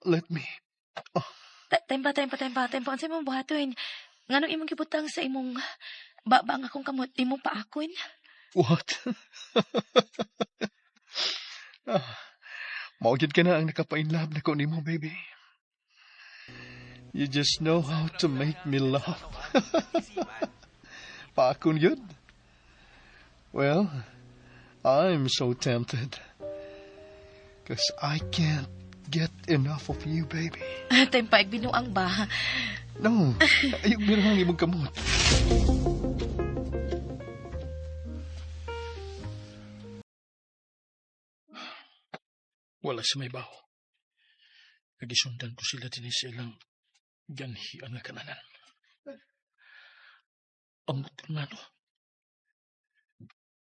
let me. Oh. Tempa, tempa, tempa, tempa. Unsa imong buhaton? Nganong imong gibutang sa imong baba ang akong kamot, imong paakon? What? Mao gyud ka na ang nakapainlove na ko nimo, baby. You just know how to make me laugh. Paakon yun? Well, I'm so tempted. 'Cause I can't get enough of you, baby. Tempa, binuang ba? No, ayok binuang imong kamot. Wala sa may baho. Nagisundan ko sila din sa ilang ganhian nga kananan. Amot nga no.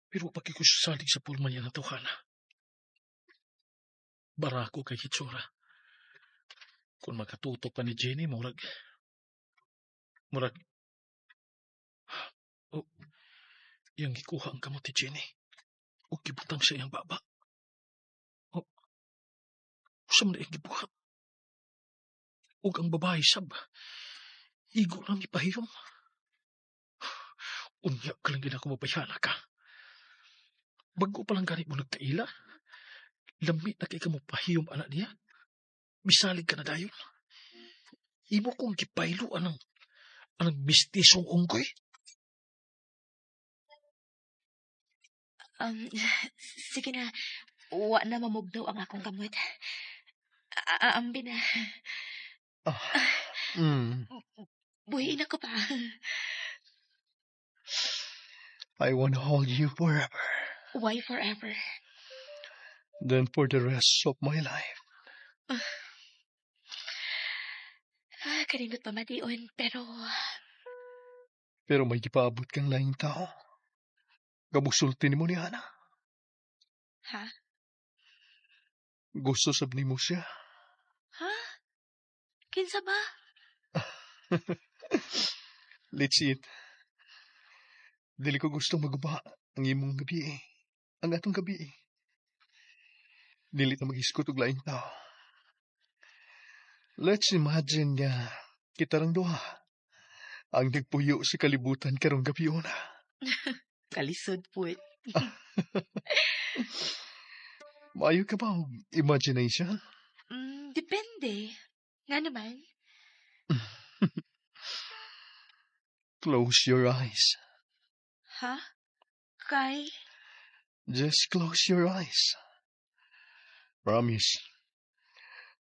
Pero pagkikusalig sa pulman niya ng tawhana. Barako kay hitsura. Kung makatutok pa ni Jenny, murag... Oh, iyang gikuha ang kamot ni Jenny. O gibutang sa iyang baba. Oh, usa man iyang gibuhat. Ug ang babae sab, igo lang ipahiyom. Unya ka lang gina ko mabayana ka. Bago pa lang ganit mo nagkaila. Lamit na kay ka mo pahiyom anak niya. Misalig ka na dayon. Imo kong gipaylo anang mistisong unggoy. Sige na. Wa na mamugnaw ang akong kamot. Ambi na. Ah. Buhiin ako pa. I want to hold you forever. Why forever? Then for the rest of my life. Ah, kanindot pamation, pero Pero may gipaabot kang laing tao. Gamusulti nimo ni Ana. Ha? Gusto sab nimo siya. Ha? Kinsa ba? Let's eat. Dili ko gusto maguba ang imong gabi eh. Ang atong gabi eh. Dili ta mag-iskot og laing tao. Let's imagine nga kita rang duha ang nagpuyo sa kalibutan karong gabi una. Kalisod po. Maayo ka ba og imagination? Depende. Nga naman. Close your eyes. Ha? Kay? Just close your eyes. Promise.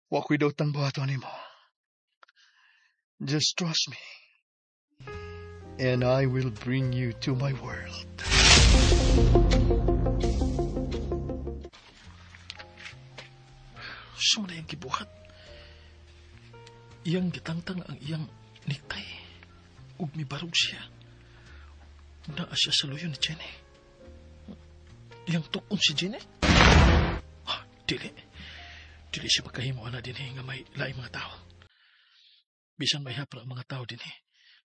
Wa ko'y daotang buhaton nimo. Just trust me. And I will bring you to my world. Suma na iyang gibuhat. Iyang gitangtang ang iyang necktie. Ug mibarog siya. Naa siya sa luyo ni Jenny. Iyang tukon si Jenny? Ah, dili. Dili siya makahimo ana dinhi nga may laing mga tao. Bisan may hapra ang mga tao dinhi,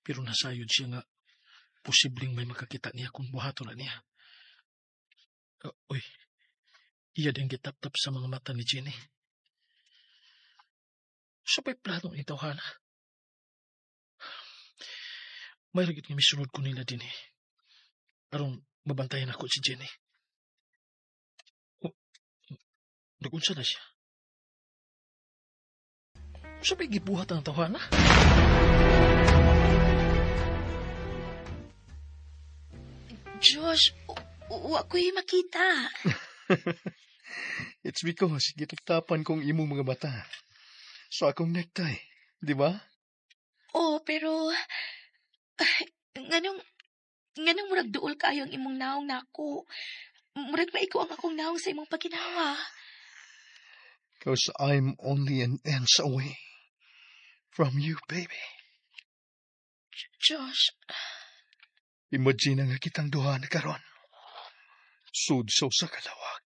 pero nasayod siya nga posibleng may makakita niya kung buhaton na niya. Uy, iya din gitap-tap sa mga mata ni Jenny. Sa pa'y plano ni tawhana? May ragit nga misunod ko nila din eh. Aron mabantayan ako si Jenny. Oh, nagunsa na siya. Sa pa'y gibuhat ang tawhana? Josh, wa ko'y makita. It's because gitaptapan kong imong mga mata. Sa akong necktie, di ba? Oh, pero nganong murag duol kayo ang imong naong nako. Murag maiko ang akong naong sa imong paginawa. 'Cause I'm only an inch away from you, baby. Josh. Imagine nga kitang duha na karon. Sudsaw sa kalawag.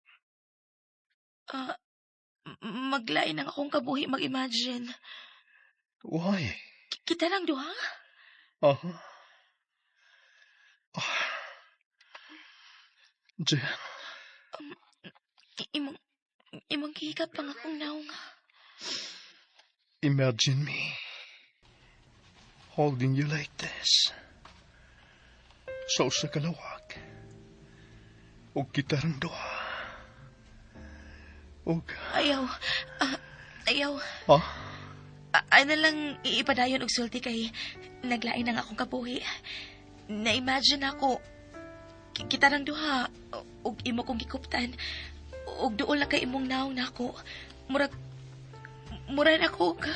Maglain ang akong kabuhi mag-imagine. Why? Kita lang duha? Aha. Ah. Jen. Imong gihikap ang akong naong. Imagine me holding you like this. Sa usa ka lawag. Og kita rang duha. Og Ayaw. Ayaw. Ha? Ano lang iipadayon og sulti kay naglain ang akong kabuhi. Na-imagine ako kita rang duha og imo kong gikuptan og duol na kay imong naong nako. Murag mura na ko ka.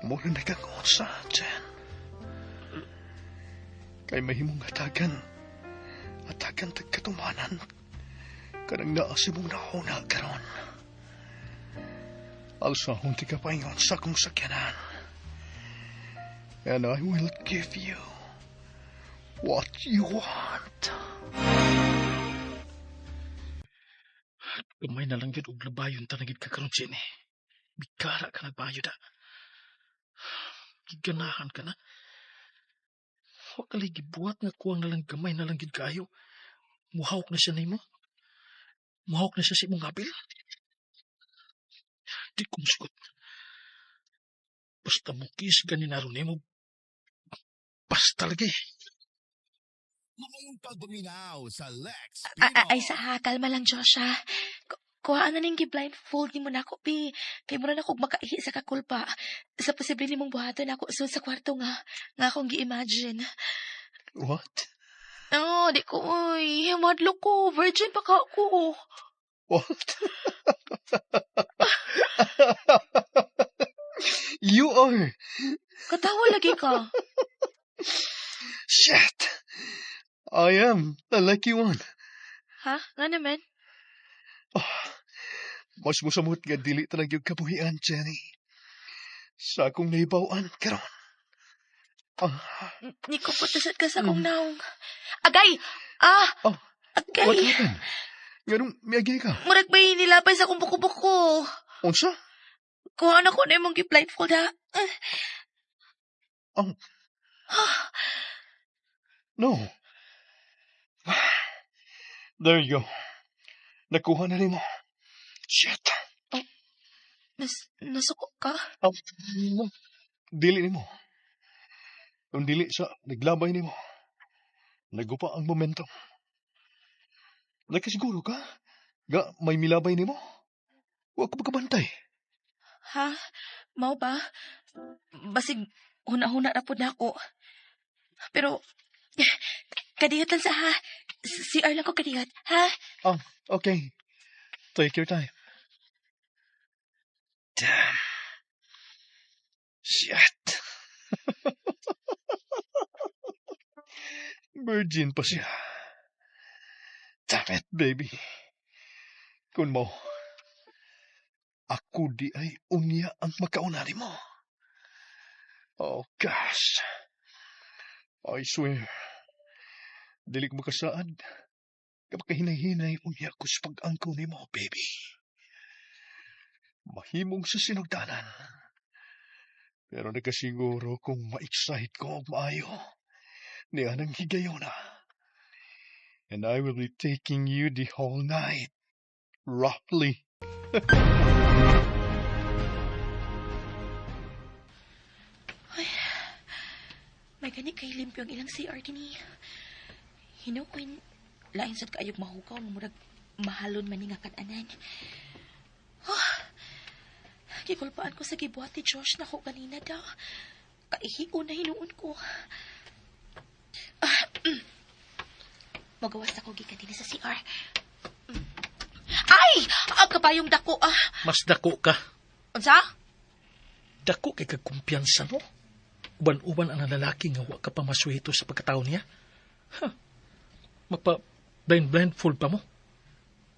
Mura na kang unsa, Jen. Kay mahimong hatagan. Hatagan tagkatumanan. Kanang naa sa imong nahuna karon. Alsahon ti ka paingon sa akong sakyanan. And I will give you what you want. Gamay na lang yun og labayon tanagid ka karon, Jenny. Bikara ka nagbayo da. Giganahan ka na. Wa ka lay gibuhat nga kuwang na lang gamay na lang gid kaayo. Muhawk na siya nimo. Muhawk na siya sa imong abil. Di ko musugot. Basta mukis ganin aron nimo. Basta lagi. Maayong pagpaminaw sa Lex Ay sa ha, kalma lang, Josh, ha. Kuhaan na ning gi-blindfold nimo nako, pi. Kay mura na kog makaihi sa kakulpa. Sa posible nimong buhaton ako sud sa kwarto nga akong gi-imagine. What? Oh, di ko, uy. Madlo ko. Virgin pa ka ako. What? are. Katawa lagi ka. Shit. I am the lucky one. Ha? Nga naman? Mas musamot nga dili talaga yung kabuhian, Jenny. Sa akong nahibaw-an karon. Ah, Nikupot na sad ka sa akong naong. Agay! Ah! Oh, Agay! what happened? Nganong miagay ka? Murag may nilabay sa akong buko-buko. Unsa? Kuha na ko na imong gi-blindfold ha. Oh. No. There you go. Nakuha na nimo. Shit. Nasuko ka? Oh, no. Dili nimo. Kung dili sa naglabay nimo. Nagupa ang momentum. Nakasiguro ka? Ga, may milabay nimo? Wa ko makabantay. Ha? Mao ba? Basig, huna-huna na pud nako. Pero, kadiyot lang sa ha. CR lang ko kadiyot, ha? Oh, okay. Take your time. Damn. Shit. Virgin pa siya. Damn it, baby. Kung mo, ako diay unya ang makauna mo. Oh, gosh. I swear. Dili ko makasaad. Kapag kahinay-hinay unya ko sa pag-angko nimo, baby. Mahimong sa sinugdanan. Pero nakasiguro kung ma-excite ko og maayo. Ni anang higayona. And I will be taking you the whole night. Roughly. Ay, may gani kay limpyo ang ilang CR dinhi. Hinukoy, lain sad kaayog mahugaw nga murag mahalon man ni nga kananan. Oh, gikulpaan ko sa gibuhat ni Josh nako ganina daw. Kaihio na hinuon ko. Ah. Magawas ako gikan dinhi sa CR. Ay! Ang kabayong dako ah. Mas dako ka. Unsa? Dako kay kag kumpiyansa, no? Uban-uban ang lalaki nga wa ka pa masuhito sa pagkatao niya. Ha? Magpa blind blindfold pa mo.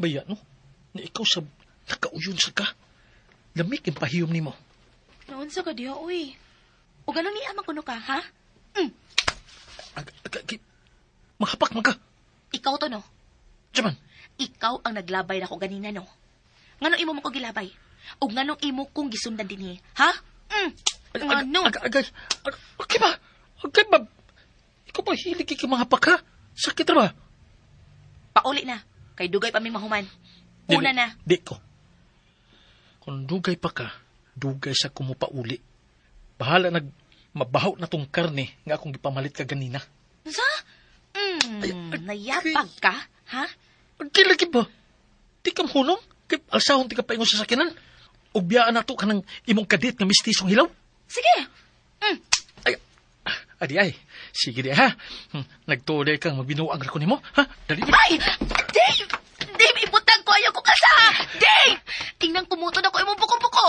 Baya, no? Na ikaw sa nakauyon sa ka. Lamig ang pahiyom nimo. Naunsa ka diha, uy. O ganun niya man kuno ka, ha? Ag, ag, ag, mahapak man ka. Ikaw to, no? Jaman, Ikaw ang naglabay nako ganina, no? Nganong imo mo ko gilabay? O nganong imo kong gisundan dinhi, ha? Ngano? Ag, ag, ag, okay ba? Okay ba? Ikaw ba hilig kay mga hapak, ha? Sakit ra ba? Pauli na. Kay dugay pa mi mahuman. Una na. Di ko. Kung dugay pa ka, dugay sa kumupauli. Bahala nag mabaho na tong karne nga akong gipamalit ka ganina. Sa? Nayapag ka, ha? Ang lagi ba? Di ka mahunong? Kay alsahon ti ka paingon sa sakinan. Ugbiyaan na to ka ng imong kadit nga mistisong hilaw. Sige. Ay, adi ay. Sige di ha. Nagtuoy kang magbinuang ra ko nimo, ha? Dali. Ay! Dave! Dave, ibutang ko. Ayaw ko ka sa! Dave! Tingnan kumuto na ko imong buko-buko.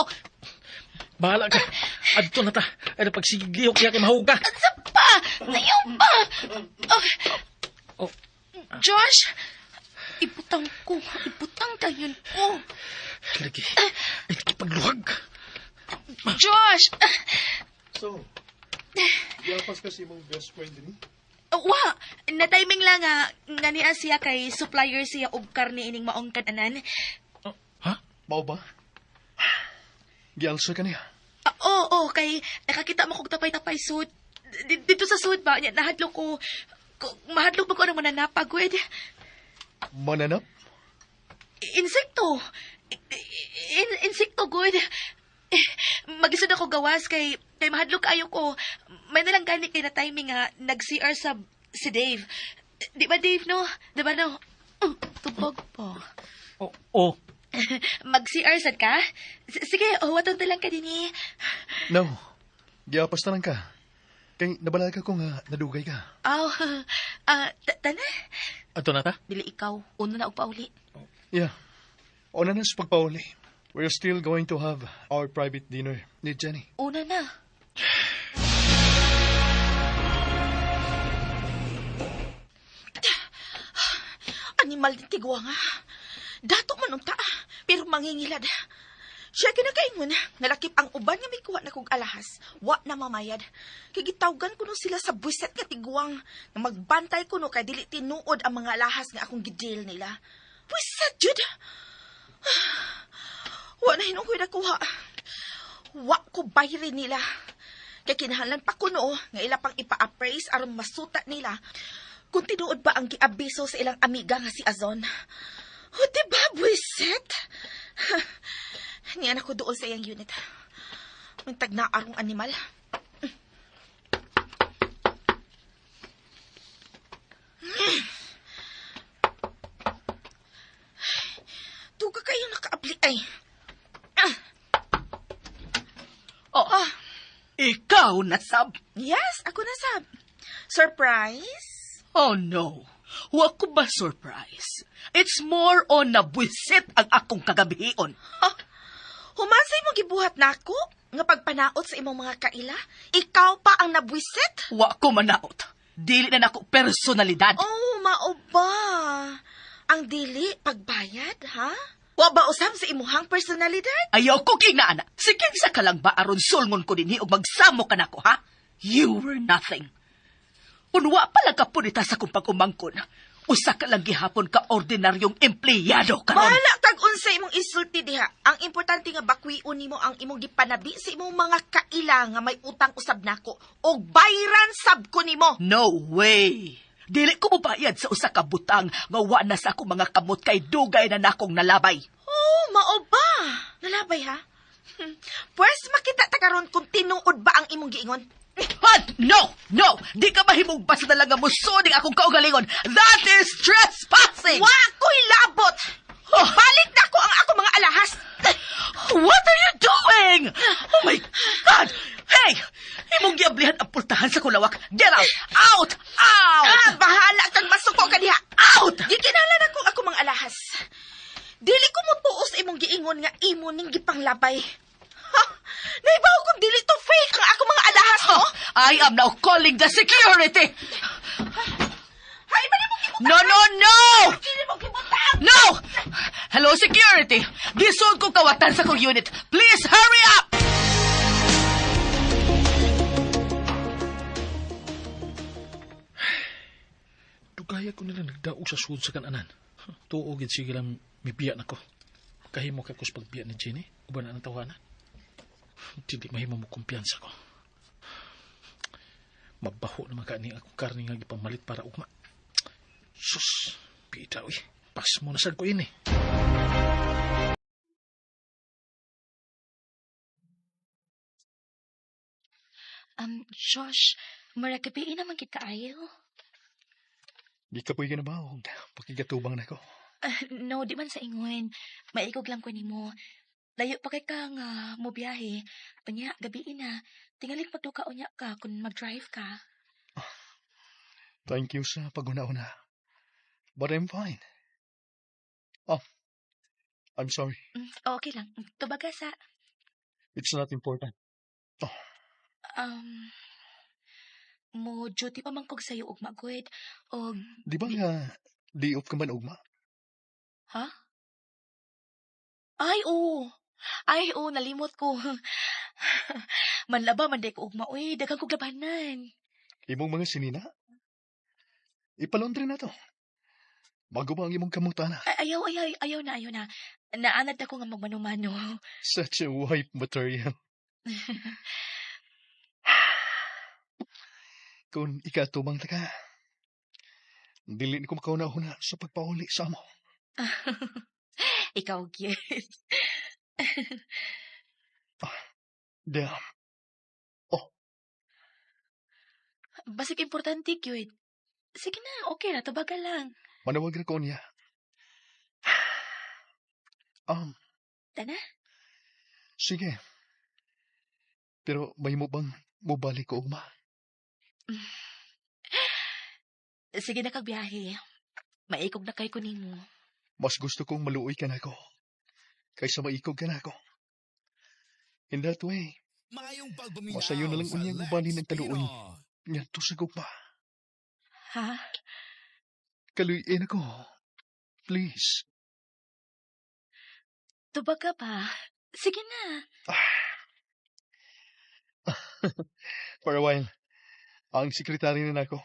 Bahala ka. Adto na ta. Ay pagsigigihok niya kay mahug ka. Sa pa! Ayaw pa! Oh. Oh. Josh! Ibutang ko. Ibutang dayon ko. Lagi. Ay, lagi pagluhag. Josh! So, yapas kasi mong best friend din. Wa! Na-timing lang nga. Nga niya siya kay supplier siya og karne ining maong kananan. Ha? Mao ba? Gialsa ka niya. Ah, oo, oh, kay nakakita mo kog tapay-tapay suit. Dito sa suit ba, nya, nahadlok ko. Mahadlok ba ko anong mananapag, gwed? Mananap? Insekto. Insekto, good. Magisod ako gawas kay mahadlok kayo ko. May nalang gani kay na timing nga nag-CR sa si Dave. Di ba Dave no? Di ba no? Oh, tubog po. Oh, oh. Mag-CR sad ka? Sige, oh, waton na lang ka dinhi. No. Giapas na lang ka. Kay nabalaga ko nga nadugay ka. Oh, tana. Adto na ta? Dili ikaw, una na og pauli. Yeah. Una na sa pagpauli. We're still going to have our private dinner ni Jenny. Una na. Animal din tigwa nga. Dato man unta, pero mangingilad. Siya kinakaingon, nalakip ang uban nga may kuha na kog alahas. Wa na mamayad. Kay gitawgan kuno sila sa buset nga tigwang nga magbantay kuno kay dili tinuod ang mga alahas nga akong gideal nila. Buset jud. Wa na hinuon ko'y nakuha. Wa ko bayri nila. Kay kinahanglan pa kuno nga ila pang ipa-appraise aron masuta nila kung tinuod ba ang giabiso sa ilang amiga nga si Azon. O, di ba, buwisit? Niyan ako doon sa iyang unit. Mintag na arong animal. Tuga kayo nakaabli ay. Oh, ikaw na sab. Yes, ako na sab. Surprise? Oh no. Wa ko ba surprise? It's more on nabwisit ang akong kagabihion. Oh, humansay mo gibuhat nako nga pagpanaot sa imong mga kaila, ikaw pa ang nabwisit? Wa ko manaot. Dili na nako personalidad. Oh, mao ba? Ang dili pagbayad, ha? Wa ba usab sa imuhang personalidad? Ayaw ko kinana. Si kinsa ka lang ba aron sulngon ko dinhi og magsamo ka nako, ha? You were nothing. Unwa pa lang ka punita sa kong pag-umangkon. Usa ka lang gihapon ka ordinaryong empleyado karon. Bahala kag unsa imong isulti diha. Ang importante nga bakwion nimo ang imong gipanabi sa imong mga kaila nga may utang usab nako og bayran sab ko nimo. No way. Dili ko mobayad sa usa ka butang nga wa na sa akong mga kamot kay dugay na nakong nalabay. Oh, mao ba? Nalabay ha? Pwes makita ta karon kung tinuod ba ang imong giingon. What? No! No! Di ka mahimong basta na lang nga musuning akong kaugalingon. That is trespassing! Wa ko'y labot! Oh. Balik na ko ang ako mga alahas! What are you doing? Oh my God! Hey! Imong giablihan ang pultahan sa kulawak. Get out! Out! Out! Ah, bahala kang masuko ka diha. Out! Gikinahanglan ako ako mga alahas. Dili ko motuo sa imong giingon nga imo ning gipanglabay. Ha? Naibaw kung dili to fake ang ako mga alahas, no? I am now calling the security! Hay, mali mo gibutang! No, no, no! Dili mo gibutang! No! Hello, security! Gisod ko kawatan sa kong unit. Please hurry up! Dugaya ko nila nagdaog sa sud sa kananan. Tuo gid sige lang mibiya nako. Kahimo ka kus pagbiya ni Jenny, uban na ang tawana. Dili mahimo mo kumpiyansa ko. Mabaho naman ka ni akong karne nga gipamalit para ugma. Sus, pita uy. Pas mo na sad ko ini. Josh, maragabi naman kita ayaw. Di ka pwede na ba? Pakigatubang na ko. No, di man sa ingon. Maikog lang ko nimo. Layo pa kay ka nga mo biyahe. Unya, gabi na. Tingaling pagduka unya ka kung mag-drive ka. Thank you sa paguna-una. But I'm fine. Oh, I'm sorry. Okay lang. Tubaga sa. It's not important. Mo duty pa man kog sayo ugma gud. Og Di ba nga, di off ka man ugma? Ha? Ay, oo. Ay, oo, nalimot ko. Manlaba man day ko ugma, uy, daghan kog labanan. Imong mga sinina? Ipalondre na to. Maguba ang imong kamutana. Ay, ayaw, ayaw, ayaw na, ayaw na. Naanad ako nga magmano-mano. Such a wife material. Kung ikatubang ta ka, dili ni ko makauna-una sa pagpauli sa amo. Ikaw, gyud. Damn. Oh. Basig importante, gyud. Sige na, okay ra, tubaga lang. Manawag ra ko niya. Tana? Sige. Pero may mo bang mobalik ko ugma? Sige na kag biyahe. Maikog na kay ko nimo. Mas gusto kong maluoy ka nako kaysa maikog ka nako. In that way, Maayong pagpaminaw Masayo na lang sa unyang Lex ubalin ng kaluoy. Pino. Ngadto sa gugma. Ha? Kaluyin ako. Please. Tubag ka ba? Sige na. For a while. Ang sekretary na nako.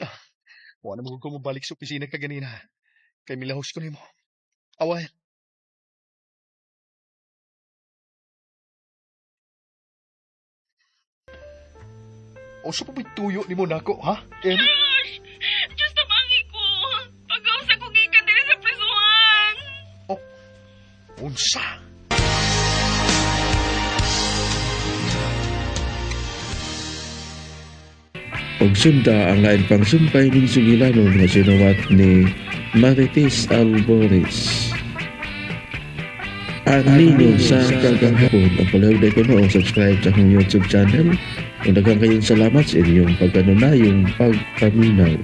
Ah, wala mo ko mabalik sa opisina kaganina. Kay milahos ko nimo. A while. O sa pa tuyo ni mo nako, ha? Em, Josh! Diyos tabangi ko! Pag-ausa ko gikan diri sa prisuhan! Unsa? Og sunda ang lain pang sumpay ning sugilanon nga sinuwat ni Marites Alboris. Ang Nino sa kagahapon. Ang palihog na ko subscribe sa akong YouTube channel. Ug daghan kayong salamat sa inyong pagkanunayong pagpaminaw.